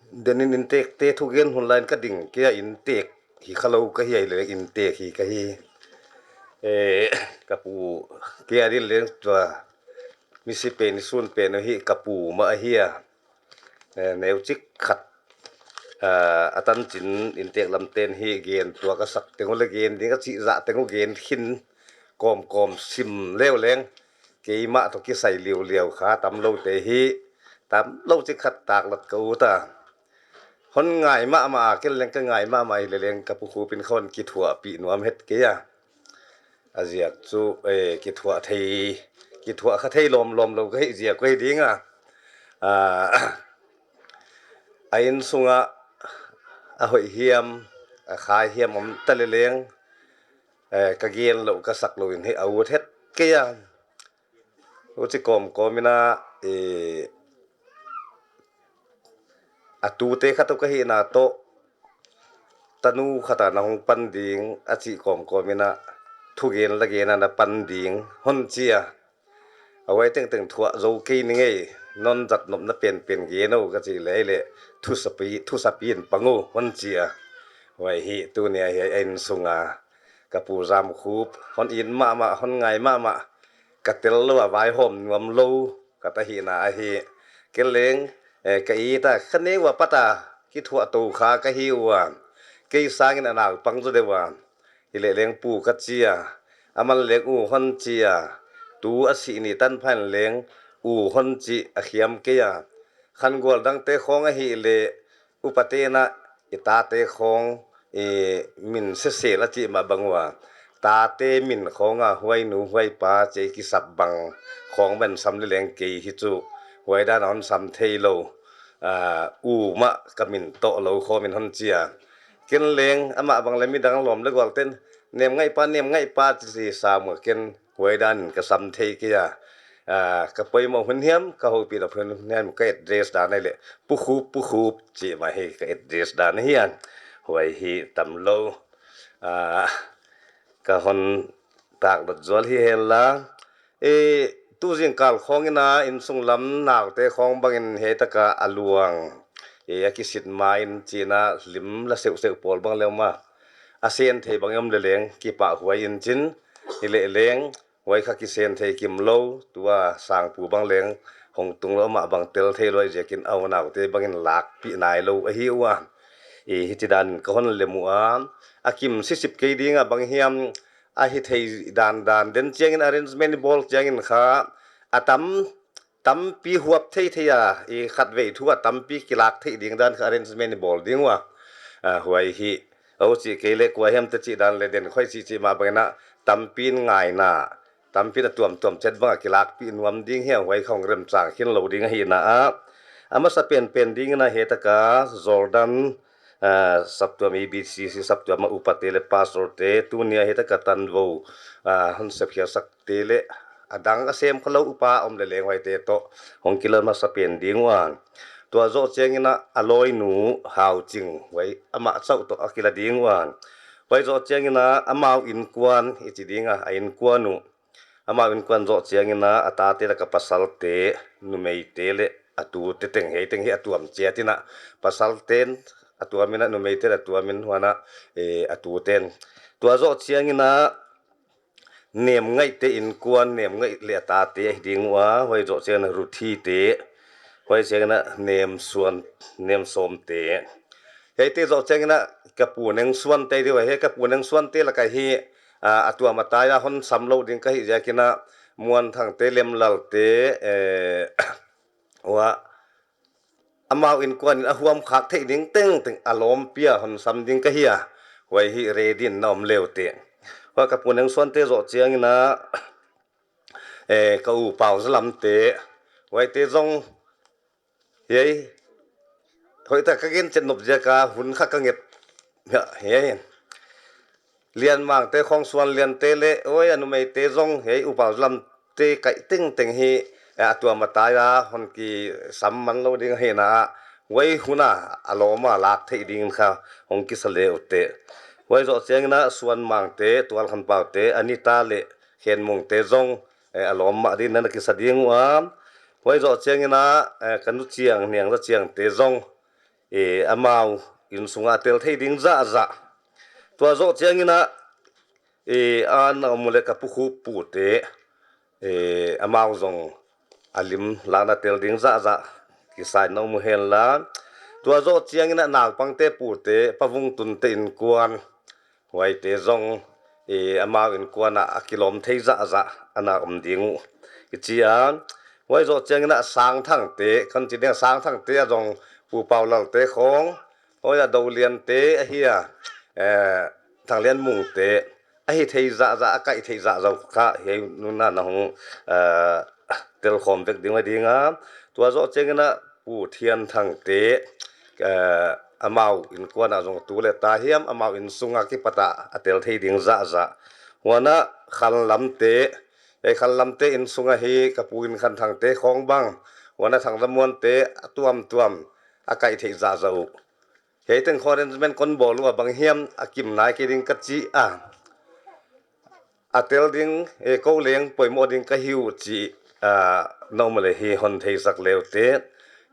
Denin inntekte thugen hun lai in ka ding kei a, inntek hi khalou ka hi a, ahihleh inntek hi ka hi. Eh, ka pu kei a ding leng tua misi pen, sun pen uh hi ka pu mah ahi a. Eh, neuchik khat, ah, a tanchin inntek lamte'n hi gen tuak a sak teng uh leh gen ding a chih zah teng uh gen khin kawmkawm sim leu leng, keimah toh kisai liuliau kha tamlou te hi, tamlou chik khat taklat ka ut a. Hon ngai mahmah a, ken leng ka ngai mahmah, ahihleh leng ka pu Khup in khawng kithuahpih nuam het kei a. A ziak chu, eh, kithuah thei, kithuah kha thei lawmlawm lou ka hih ziak uh ahi ding a. Ah, a innsung ah a hoih hiam, a khai hiam om ta leh leng, eh, ka gen louh ka sak louh in hi a ut het kei a. Huchi kawmkawm in a, eh, a tute khat uh ka hihna toh, tanu khat a na hong pan ding a chih kawmkawm in a, thugen la gen a na pan ding hon chi a. A huai tengteng thuah zou kei ning ei, non zat nopna penpen gen o ka chih leh, leh thusapi, thusapi in pang o hon chi a. Huai hi tuni a hiai a innsung a ka pu Zamkhup hon it mahmah, hon ngai mahmah, ka tel lou a vaihawm nuam lou ka ta hihna ahi. Ken leng, eh, ka it a, ka neu a pat a kithuah tou kha ka hi ua. Kei sangin a naupang zaw deuh a. Hileh leng pu ka chi a. Aman leng u hon chi a. Tu a sih ni tan pha in leng u hon chih a khiam kei a. Khangual dangte khawng ahihleh, upate'n a i tate khawng, i min sesel a chih mah bang ua, tate min khawng a huai nu huai pa chih kisap bang khawng bang sam leh leng kei hi chu huai dan a hon sam theilou, ah, u mah ka min toh lou khawm in hon chi a. Ken leng amah bang leh midang lawm leh gual ten, "Nem ngai pa, nem ngai pa," chi sam ua, ken huai dan in ka sam thei kei a. Ah, ka poimoh hun hiam, ka houpih nop hun hiam, ka address dan ahihleh, Pu Khup, Pu Khup, chih mah hi ka address dan ahi a. Huai hi tamlou, ah, ka hon tak dot zual hi hen la. E, tu zingkal khawng in a, innsung lam naute khawng bang in hiai tak a a luang, e, a kisit ma in chin a, lim la seuhseuh pawl bang leh om a, a sen thei bang om leh leng kipahhuai in chin, hileh leng huai kha kisen thei kimlou, tua sangpu bang leng hong tung lou, amah bang tel theilou ziakin a unaute bang in lakpih nailou ahi ua. E, hichi dan in ka hon lem ua, a kim sisip kei ding a, bang hiam, a hithei dandan den chiang in, arrangement bawl chiang in kha, a tam, tampi huap theithei a, e, khatvei thu a tampi kilak theih ding dan kha arrangement bawl ding ua. Ah, huai hi, o chih kei leh kua hiam te chih dan leh den khoi chih chih mah bang in a, tampi in ngaihna, tampi in a tuamtuam chet bang a kilakpih nuam ding hi a, huai kha hong remchang khin lou ding ahi na a. A masa penpen ding in a hiai tak a Jordan, ah, saptuam, E B C C saptuam a upate leh pastorte, tuni a hiai tak a tanvou, ah, hon sep khiaksakte leh a dang a sem khalou upa om leh leng huaite toh hong kila masa pen ding ua. Tua zoh chiang in a, a lawinu Hauching, huai amah chauh toh a kila ding ua. Huai zoh chiang in a, amau innkuan i chi ding a, a innkuan uh. Amau innkuan zoh chiang in a, a tate lak a pasalte, numeite leh a tute teng, hiai teng hi a tuam chiat in a, pasalte'n a tuam in a, numeite'n a tuam in, huan a, e, a tute'n. Tua zoh chiang in a, Nemngaihte innkuan, Nemngaih leh a tate ahi ding ua, huai zoh chiang in a Ruthite, huai chiang in a Nemsuan, Nemsawmte. Hiaite zoh chiang in a ka pu Nengsuante di ua, hiai ka pu Nengsuante lak a hi, a, a tuam a tai a hon sam lou ding ka hih ziak in a, Muanthangte, Lemlalte, e, ua, amau innkuan in a huam khak theih ding tengteng a lawmpi a hon sam ding ka hi a, huai hi ready in na om le uh teh. Huai ka pu Nengsuante zoh chiang in a, e, ka u Pauzalamte, huaite zong, hiai, hoihtak ka gen chet nop ziak a hun kha ka nget, hiai, Lianmangte, Khawngsuanliante leh, oi, a numeite zong, hiai u Pauzalamte kaih tengteng hi, e, a tuam a tai a hon kisam man lou ding ahi na a, huai hun a a lawm a lak theih ding in kha hong kisa le uh teh. Huai zoh chiang in a Suanmangte, Tualkhanpaute, Anita leh Khenmungte zong, e, a lawm mah ding in na kisa ding ua. Huai zoh chiang in a, e, ka nu chiang, niang za chiangte zong, e, amau innsung a tel thei ding zahzah. Tua zoh chiang in a, e, a na om uh leh ka pu Khup pute, e, amau zong a lim lakna tel ding zahzah kisa in na om uh hen la. Tua zoh chiang in a naupangte pute, Pa Vungtunte innkuan, huaite zong, e, amau innkuan a a kilawm thei zahzah a na om ding uh. I chi a, huai zoh chiang in a Sangthangte, kon chi ding a Sangthangte a zong Pu Paulalte khawng, huai a Doliante ahi a, e, Thanglianmungte, a hithei zahzah, a kaih theih zahzah kha, hiai hun a na hong, e, telkhawm vek ding uh ahi ding a. Tua zoh chiang in a Pu Thianthangte, e, amau innkuan a zong tu leh ta hiam, amau innsung a kipat a a tel thei ding zahzah. Huan a Khanlamte, e, Khanlamte innsung a hi ka pu Inkhanthangte khawng bang, huan a Thangzamuante, a tuamtuam a kaih theih zahzah uh. Hiai teng khawng arrangement kon bawl ua, bang hiam a kim nai kei ding ka chi a. A tel ding, e, kou leng poimoh ding ka hi uh chih, a, na om leh hi hon theisak le uh teh.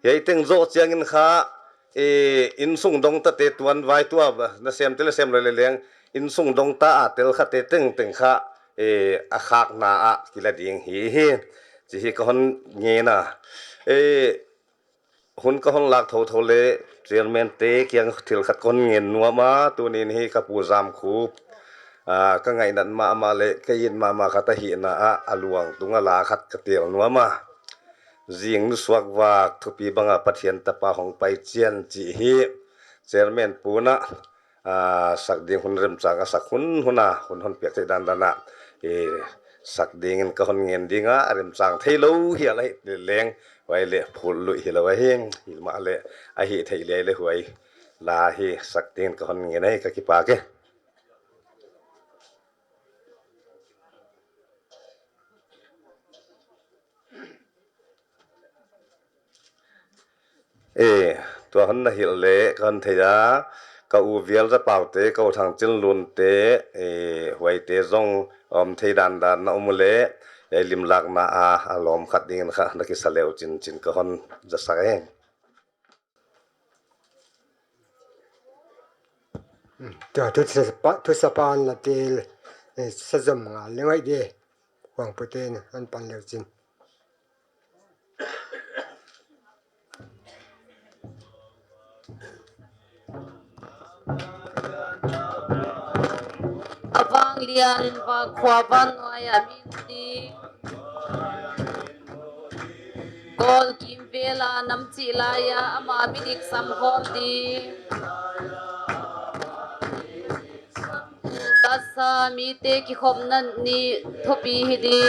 Hiai teng zoh chiang in kha, e, innsung dongtate, tuanvai tua, nasemte leh sem lou leh leng, innsung dongta a tel khate tengteng kha, e, a khakna a kila ding hi hi. Chih hi ka hon ngen a. E, hun ka hon lak thotho leh chairman te kiang thil khat kon ngen nuam a, tuni'n hi ka pu Zamkhup, a, ka ngaihnat mahmah leh ka it mahmah khat ahihna a, a luang tung a la khat ka tel nuam a. Zing nu suak vak thupi bang a Pathian tapa hong pai chian chih hi chairman pu'n a, a, sak ding hun remchang a sak hunhun a, hun hon piak theih dandan a, e, sak ding in ka hon ngen ding a, a remchang theilou hial ahih leh leng Huai leh phut luih hilou ahi, himahleh a hih theih leh leh huai la hi sak dingin ka hon ngen ahi, ka kipak e. E, tua hon na hilh leh ka hon thei a, ka u Vial Za Pau te, ka u Thang Chin Lun te, e, huaite zong om thei dandan na om uleh, e, limlakna a, a lawm khat dingin kha na kisa leu chinchin ka hon za sak e. Tua thu sapa, thu sapa na tel, eh, sa zom nga leng ai de. Huang pute na, an pan leu chin. A vanglian va khua van nuai a min di. Kawl kimvel a nam chih lai a ama midik sam hawm di. Tasa mite kikhopna ni thupi hi di.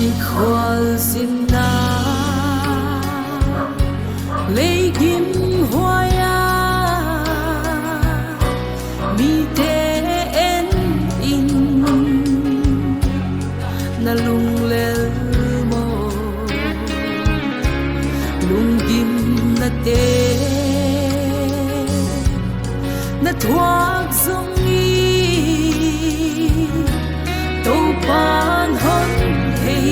I khualzinna lei gimhuai a, mite en in na lunglel maw? Lunggimnate na thuak zong in Toupa'n hon thei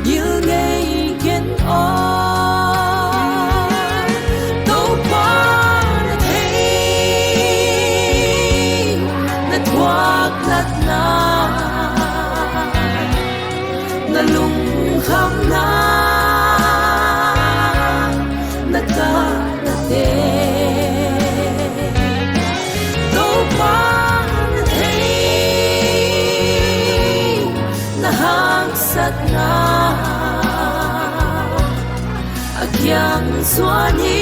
ngilngei ken aw. Toupa'n a thei na thuak natna, na lungkhamna. Kiang suan hi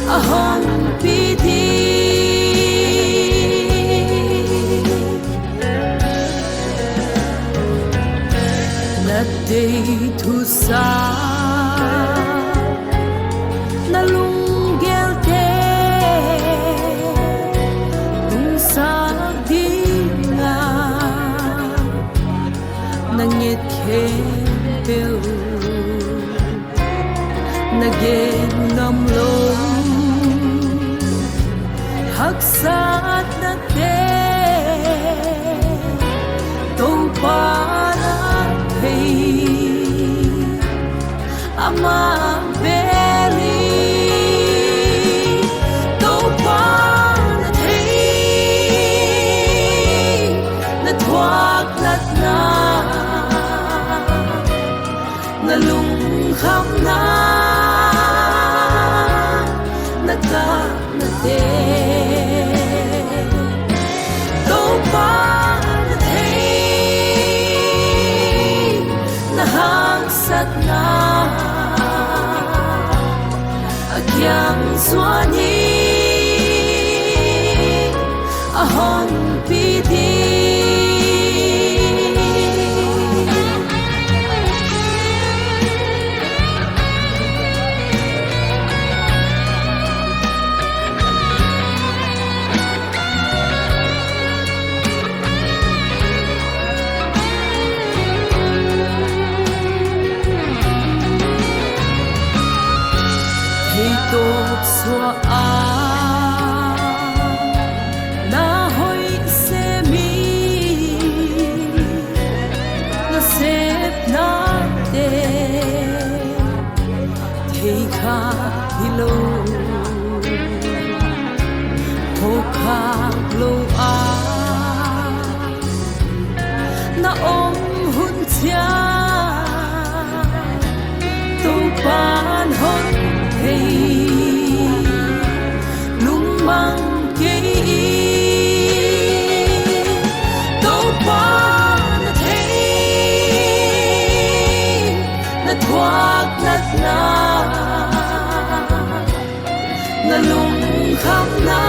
a hon pi di. Na deih thusa, na lunggelte tungsak ding a, na nget khempeuh na gen ngam lou. Haksatnate Toupa'n a thei, amah bel in. Toupa'n a thei na thuak natna, na lungkhamna, na kahna te. Toupa'n a thei na haksatna, a kiang suan hi a hon pi di. Hei tawp suah a na hoih sem in, na sepnate theikhak hilou, phawkkhak lou a na om hun chiang, Toupa'n hon thei, lungmang kei in. Toupa'n a thei na thuak natna, na lungkhamna,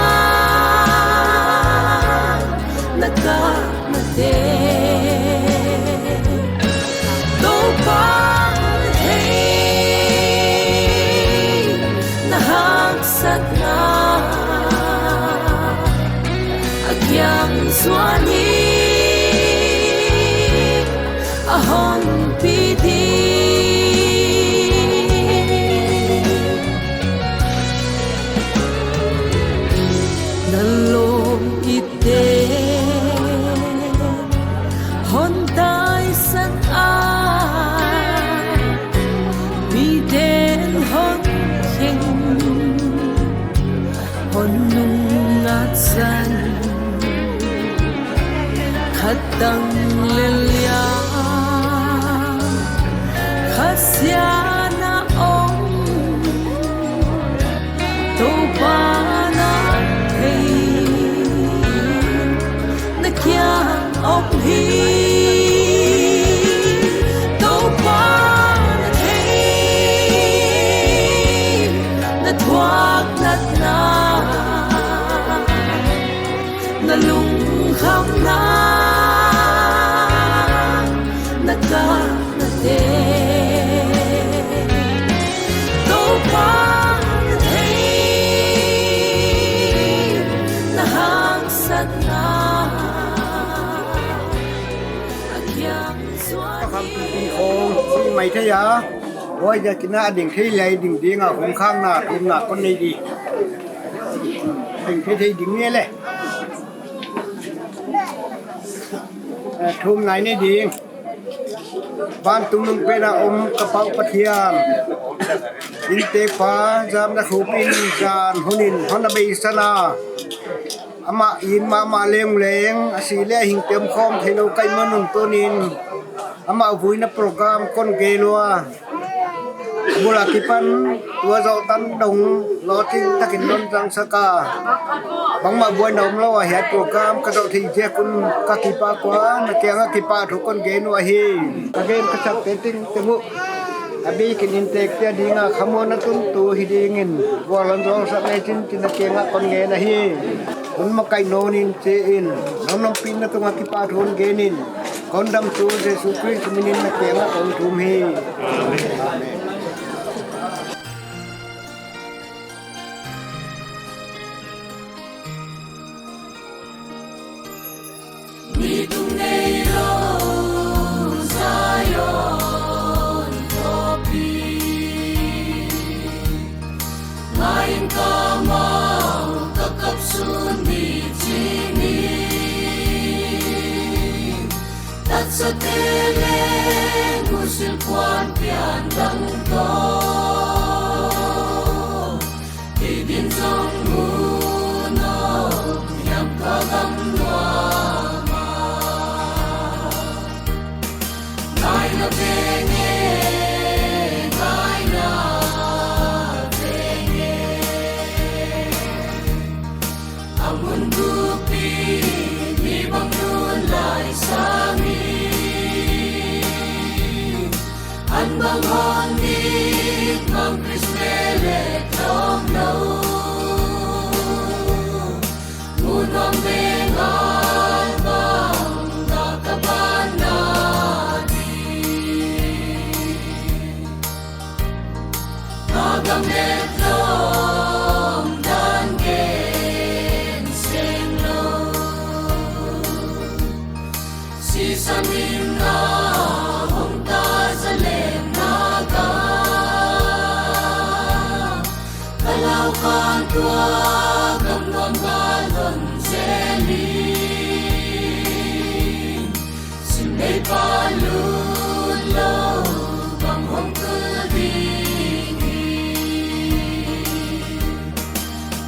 na kahna te. Toupa'n a thei na haksatna, a kiang suan hi a hon pi di. Na lawm ite hon taisan a, miten hon kheng, hon nungngatsan. Khatang lel liang Kha Siangthou a om, Toupa'n a thei, na kiang om hi. Toupa'n a thei na thuak natna, na lungkhamna, na kahna te. Toupa'n a thei na haksatna, a kiang suan hi. Ka kham pi khong si mai thei a. Huaiziakin a ding thei lai ding ding a, hong khang na, thum na kon nei di. Ding thei thei ding ni le. Eh, thum nai nei ding. Vantung nung pen a om ka Pa uh Pathian, inntekpa, jamna khupin zan hunin hon na beisan a. Amah in mahmah leng leng, a si leh a hing tem khawm theilou ka hih man un tunin, amah vuina program kon gen ua. Bul akipan, tua zoh tan dong, lawting takin non zang sak a. Bangmah buaina omlou a hiai program ka zoh theih ziak un ka kipak ua, na kiang a kipahthu kon gen uh ahi. Ka gen ka sak tengteng uh. A bikin inntekte adinga khamuanna tuntu hi dingin, vualzawlsak le chin chin a kiangah kon ngen ahi. Hon makaih nawn in chi in, non ompihna tungah kipahthu hon gen in, kon damtu Jesu Khrist minin na kiangah kon thum hi. Amen. Nitung neilou Zion khawpi, ngai in ka mau ka kap sun ni ching in, tatsate leng musil kuan pian dang toh. Kei din zong mu nawn hiam ka gam nuam a. Ngai na veng e, ngai na veng e. A mun gup in mi bang nun lai sang in, an bang hon nik mang Khrist mel leh tlawm lou. Mu nuam veng a bang dah ka ban na di. A gam leh tlawm dan gen seng lou. Sisan in a hong ta zalenna ka, ka lau kan tua gam nuam ka lon zel in. Sim lei pa lut lou bang hong kul ding hi.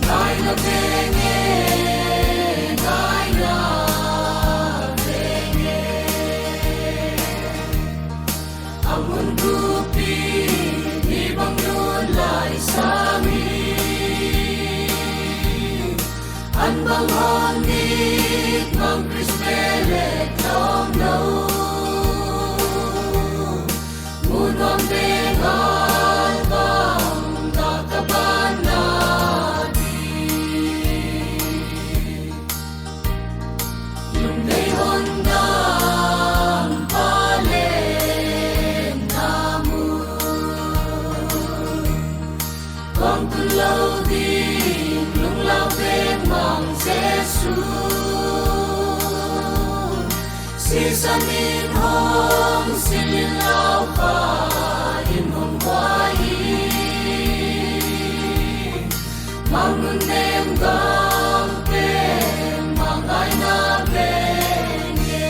Ngai na veng e, ngai na veng e. A mun gup in mi bang nun lai sang in, an bang hon nik mang Khrist mel leh tlawm lou. Mu nuam veng a bang dah ka ban na di. Lungdei hon dam pa leh na mu. Kong tun lou ding lunglau veng mang Jesu. Sisan in hong sil in lau pa in hong buai in. Mang nun nem gam pen mang ngai na veng e.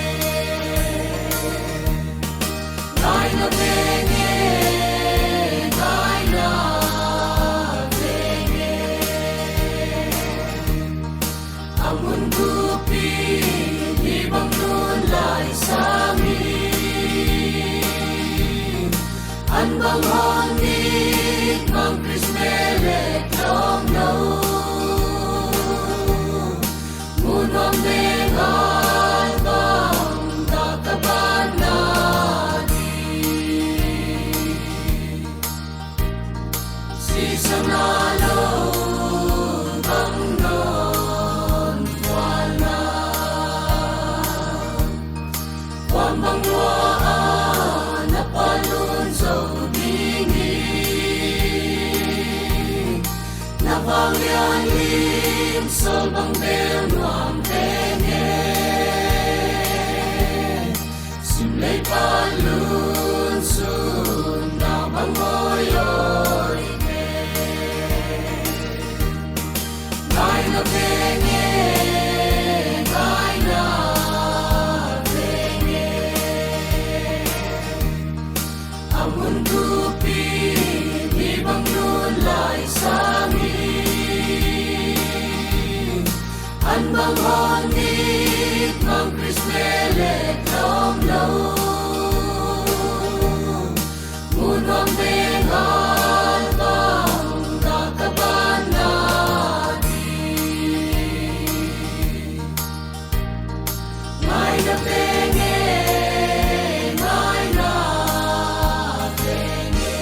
Ngai na veng e, ngai na veng e. A mun gup in mi bang nun lai sang in, an bang hon nik mang Khrist mel leh tlawm lou. Mu nuam veng a bang dah ka ban na di. Sisan a lou bang non vualna. Kuam bang lua a na pa lun zou ding in. Na vang lian lim sawl bang bel nuam veng e. Sim lei pa lun sun na bang oi oi te. Ngai na veng e, ngai na veng e. A mun gup in mi bang nun lai sang in, an bang hon nik mang Khrist mel leh tlawm lou. Mu nuam veng a bang dah ka ban na di. Ngai na veng e, ngai na veng e.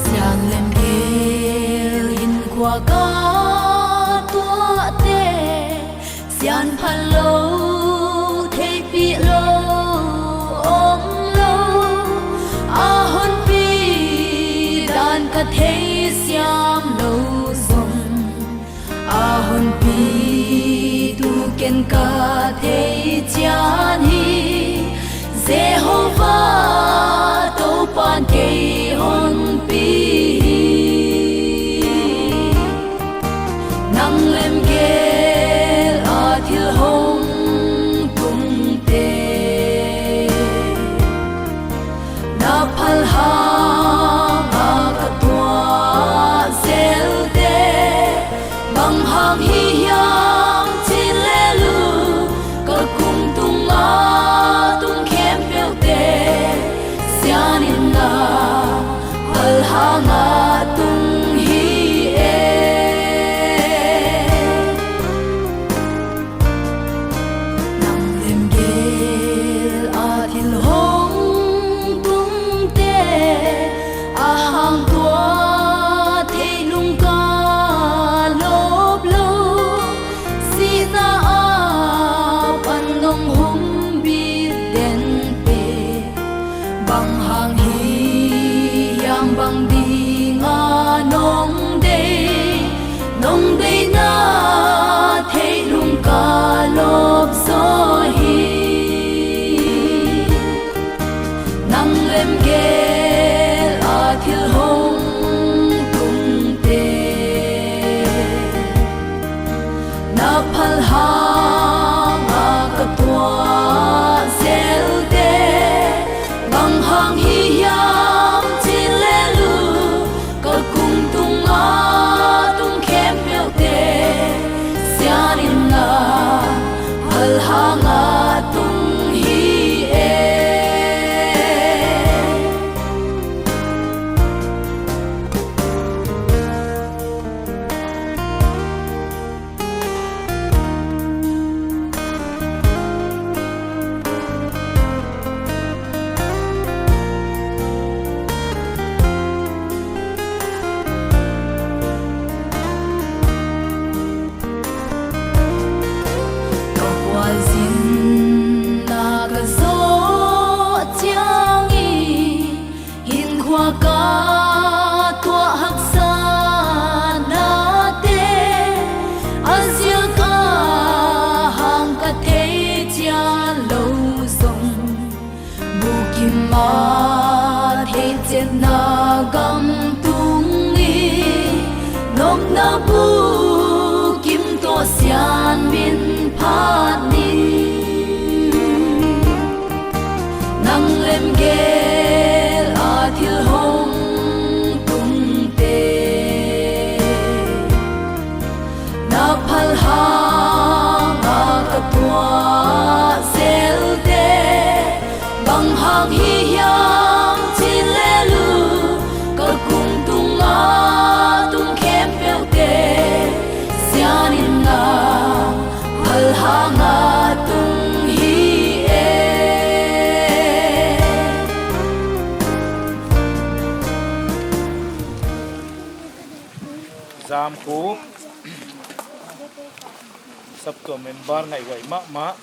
Sian lem gel in kua ka tuah te, sian phalou, theihpih lou, om lou, a hon pi dan ka thei siam lou zong. A hon pi tu ken ka thei chian hi, Jehovah Toupan kei hon pi hi. Nang lem gel a thil hong tung te, na phal hang a ka tuah A theihchetna gam tung i, nopna bukim toh sian min phat ning. Nang lemgel a thil hong tungte, na phalhang a ka tuah zelte, bang hang hi hiam chi leh lou, ka kum tung a tung khempeuhte, sian in na phalhang a tung hi e. Zamkhup saptuam member ngaihhuai mahmah,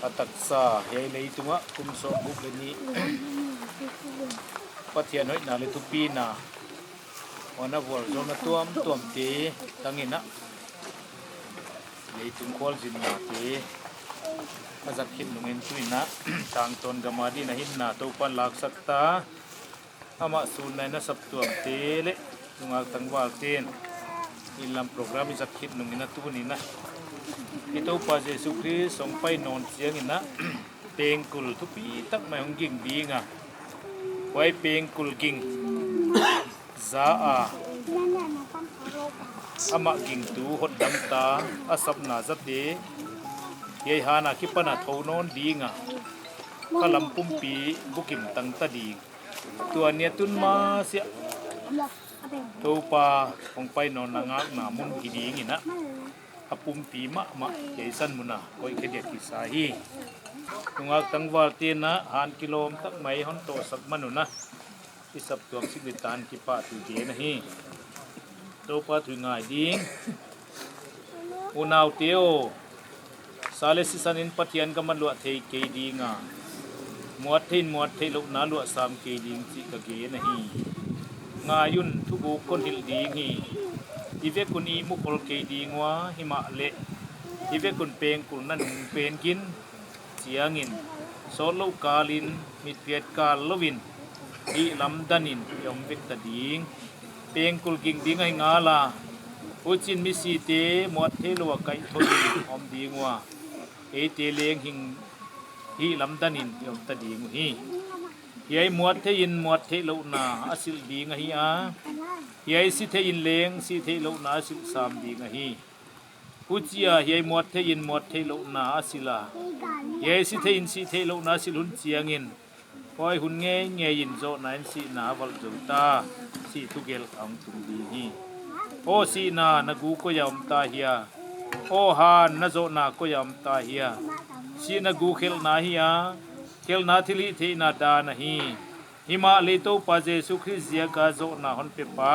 a taksa hiai leitung ah kum sawmguk leh nih Pathian hoihna leh thupina, huan a vualzawlna tuamtuamte tang in a, leitung khualzinnate a zat khit nung in tu in a, tangtawn gam a ding a hinna Toupan laksak ta. Amah sunna in a saptuamte leh nungak tangvalte'n inn lam program i zat khit nung in a, tuni in a, i Toupa Jesu Khrist hong pai nawn chiang in a, pengkul thupi tak mai hong ging ding a, huai pengkul ging za a, amah gingtu hotdam ta, a sapna zate hiai han a kipan a thou nawn ding a, khalam pumpi bukim tang ta ding. Tua ni a tun masiah Toupa hong pai nawnna ngakna mun hi ding in a, a pumpi mahmah hiai san mun a koih khe diak kisa hi. Nungak tangvalte'n a han kilawm tak mai hon tawh sak man un a, i saptuam sik leh tan kipahthu gen ahi. Toupa thu i ngai ding. Unaute aw, sa leh sisan in Pathian gam a luah thei kei ding a, muat theihin muat theihlouhna luah sam kei ding chih ka gen ahi. Ngai un, thuguk kon hilh ding hi. I vek un ihmu khol kei ding ua, himahleh i vek un pengkul na nung pen gin chiang in, sawtlou kal in, mitpiat kal lou in, hihlamdan in i om vek ta ding. Pengkul ging ding ahi ngal a, huchiin misite muat theilou a kaihthoh in om ding ua, eite leng hing hihlamdan in i om ta ding uhi. Hiai muat theihin muat theihlouhna a silh ding ahi a, hiai si theihin leng si theihlouhna a silh sam ding ahi. Huchia hiai muat theihin muat theihlouhna a silh a, hiai si theihin si theihlouhna a silh hun chiang in, huai hun ngeingei in zohna in sihna a valh zou ta, sih thugelh a hong tung ding hi. Aw sihna, na gu koi a om ta hia? Aw han, na zohna koi a om ta hia? Sihna gu khelhna ahi a, khelhna thilhihtheihna dan ahi. Himahleh Toupa Jesu Khrist ziak a zohna hon pepa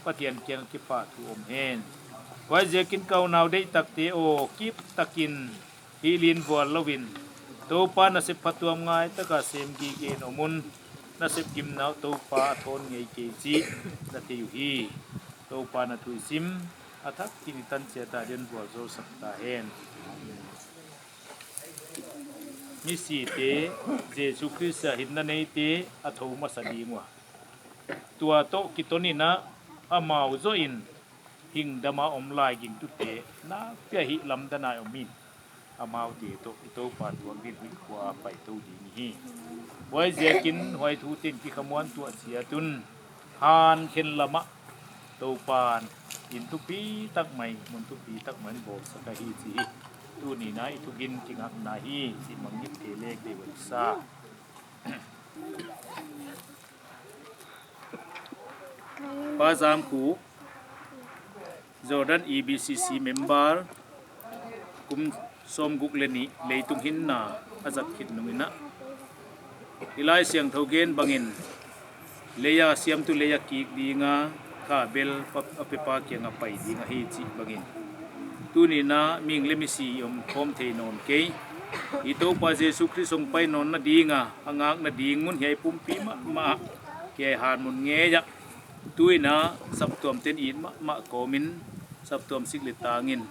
Pathian kiang kipahthu om hen. Huaiziakin ka unau deihtakte aw, kiptakin hih lin vual lou in, Toupa nasep phatuam ngai tak a sem gige in om un. Nasep gimna uh Toupa a thawn ngei kei chih na thei uhi. Toupa'n a thu i sim, a thak in i tan chiat a ding vualzawl sak ta hen. Misite, Jesu Khrist a hinna neite a thou masa ding ua, tua toh kiton in a, amau zoh in hingdam a om lai gingtute nakpi a hihlamdan a om in, amaute toh i Toupa tuak ding in huih khua a pai tou ding hi. Huaiziakin huai thute'n kikhamuan tuah chiat un, han khen lam ah Toupa'n inn thupi tak mai, mun thupi tak mai bawlsak ahi chih hi. Tuni in a i thugin kingakna hi chih mangngilh kei leng deih uai sa. Pa Zamkhup, Jordan E B C C member, kum sawmguk leh nih leitung hinna a zat khit nung in a, i Laisiangthou gen bangin, lei a siamtu lei a kik ding a, kha bel pa, a pepa kiang a pai ding ahi chih bangin, tuni in a mihing leh misi i omkhawm thei nawn kei. I Toupa Jesu Khrist hong pai nawnna ding a, a ngakna ding mun hiai pumpi mahmah ah, hiai han mun ngei ah, tu in a saptuamte'n it mahmah kawm in, saptuam sik leh tan in,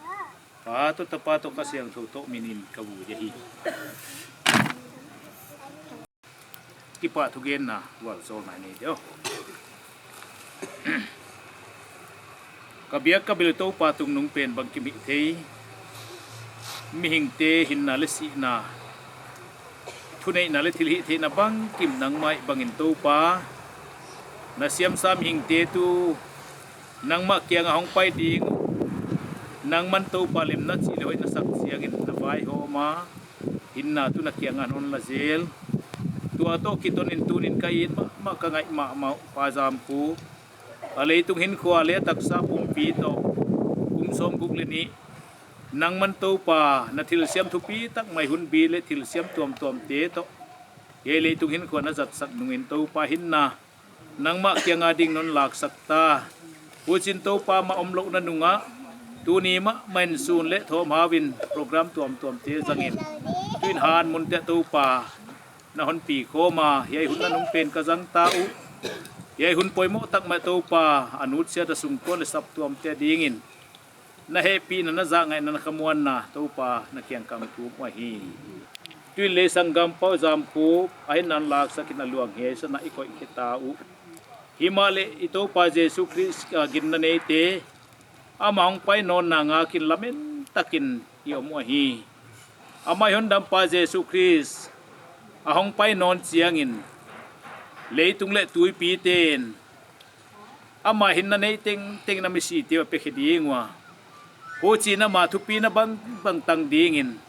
Pa toh, Tapa toh, Kha Siangthou toh min in ka vui ahi. Kipahthu genna vualzawlna nei deuh. Ka biak ka bil Toupa tungnungpen bangkim hihthei, mihingte hinna leh sihna, thuneihna leh thilhihtheihna bangkim nangmah bangin Toupa, na siamsa mihingte tuh nangmah kianga hongpai ding uh. Nangman Toupa lemna chih leh hoihna sak chiangin na vaihawm a, hinna tuh na kiangah non la zel. Tua toh kitonin tunin ka it mahmah, ka ngaih mahmah uh Pa Zamkhup, a leitung hinkhua leh a taksa pumpi toh, kum sawmguk leh nih, nangman Toupa na thilsiam thupitak mai hunbi leh thilsiam tuamtuamte toh hiai leitung hinkhua na zatsak nungin Toupa hinna nangmah kianga ding non laksak ta. Huchiin Toupa mah omlouhna nungah tuni mahmah in sun leh thawmhauin program tuamtuamte zangin, tuin hanmunte Toupa na hon pi khawm a, hiai hun nanungpen ka zang ta uh. Hiai hun poimoh tak mah Toupa, a nutsiat a sungkuan leh saptuamte dingin na hehpihna, na zahngaihna, na khamuanna Toupa na kiang ka hon thum uh ahi. Tuin leng sanggam Pa Zamkhup a hinna laksakin a luang hiai sanah i koih khe ta uh. Himahleh i Toupa Jesu Khrist a ginna neite, ama hongpai nawnna ngakin lamen takin i om uh ahi. Amah i Hondampa Jesu Khrist a hongpai nawn chiangin leitung leh tuipiten ama hinna nei tengteng na misite uh a pe khe ding ua, huchiin ama thupina bangbang tang dingin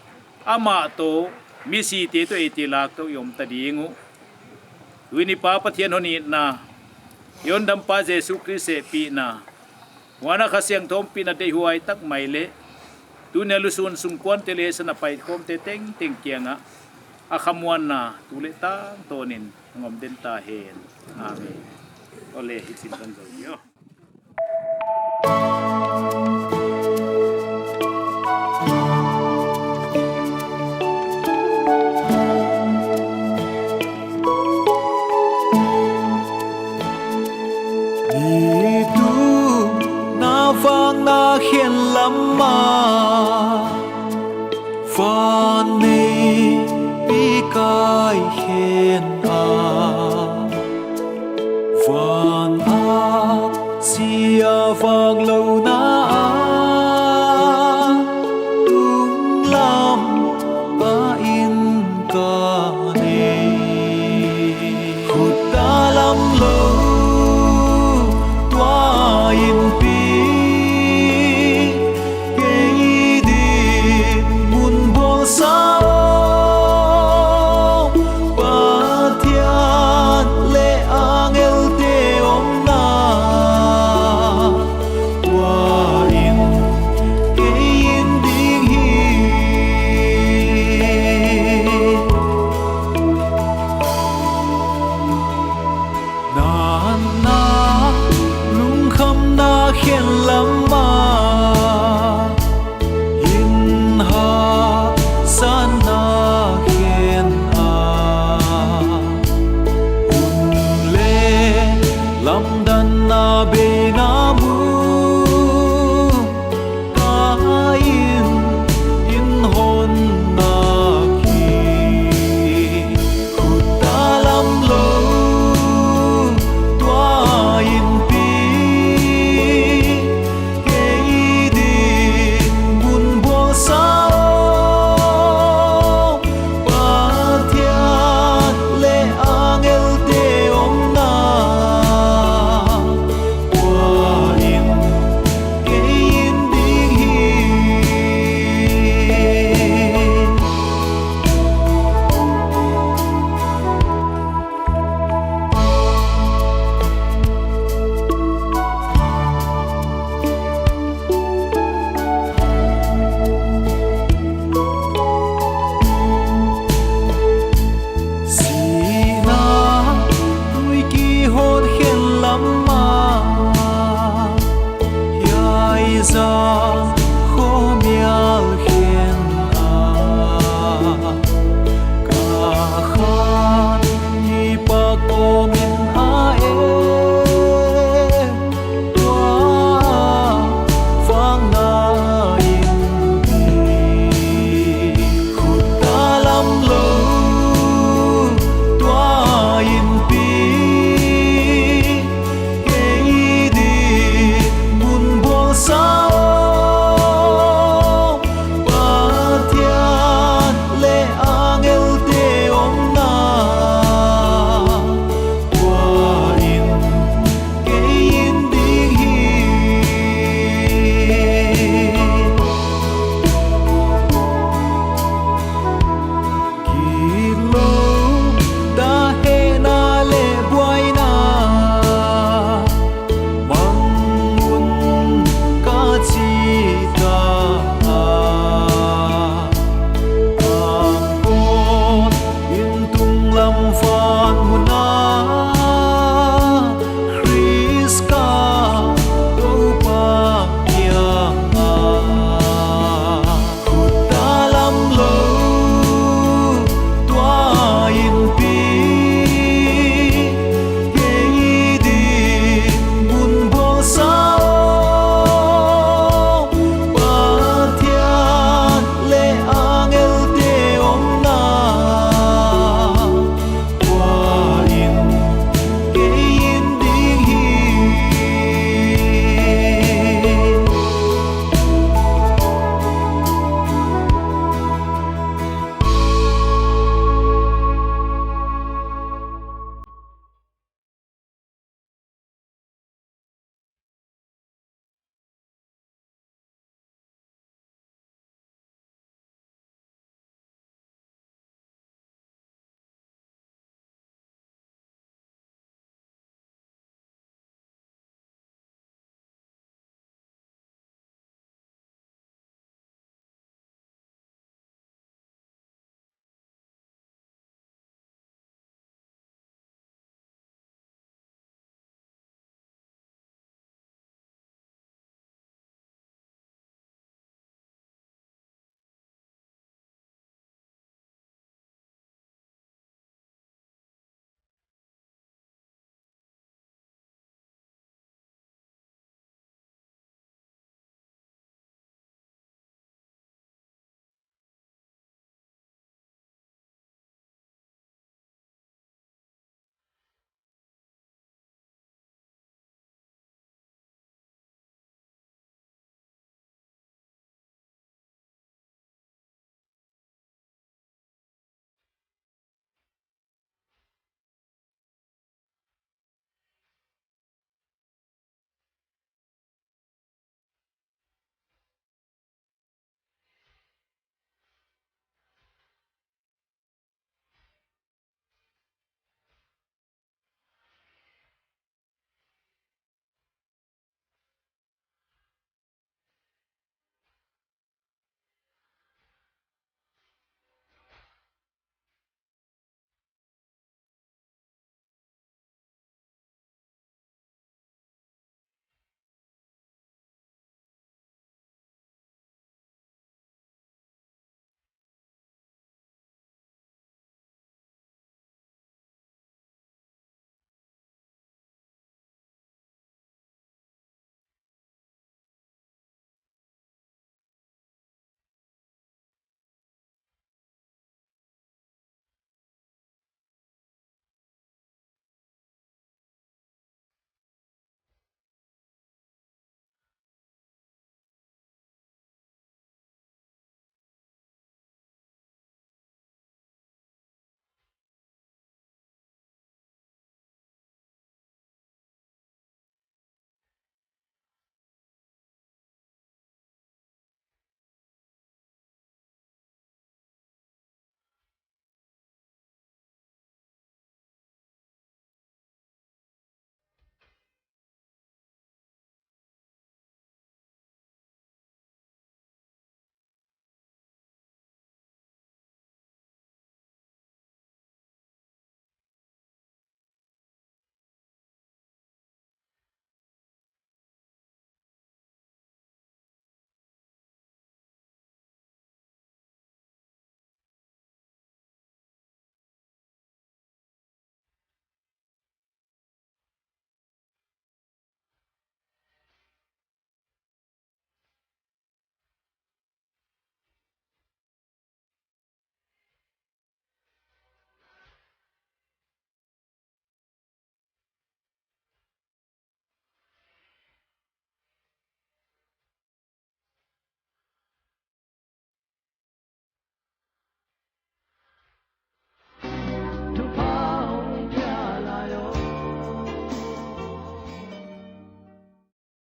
amah toh misite toh eite lak toh i om ta ding uh. Tuin i Pa Pathian hon itna, i Hondampa Jesu Khrist hehpihna, huan a Kha Siangthou ompihna deihhuai tak mai leh tuni a lusun sungkuante leh sana paikhawmte tengteng kiangah a khamuanna tu leh tangtawnin hong om den ta hen. Amen. Aw leh, hichiin kan zou ni aw. Nitu na vang na khen lam ah, van nei pi kai khen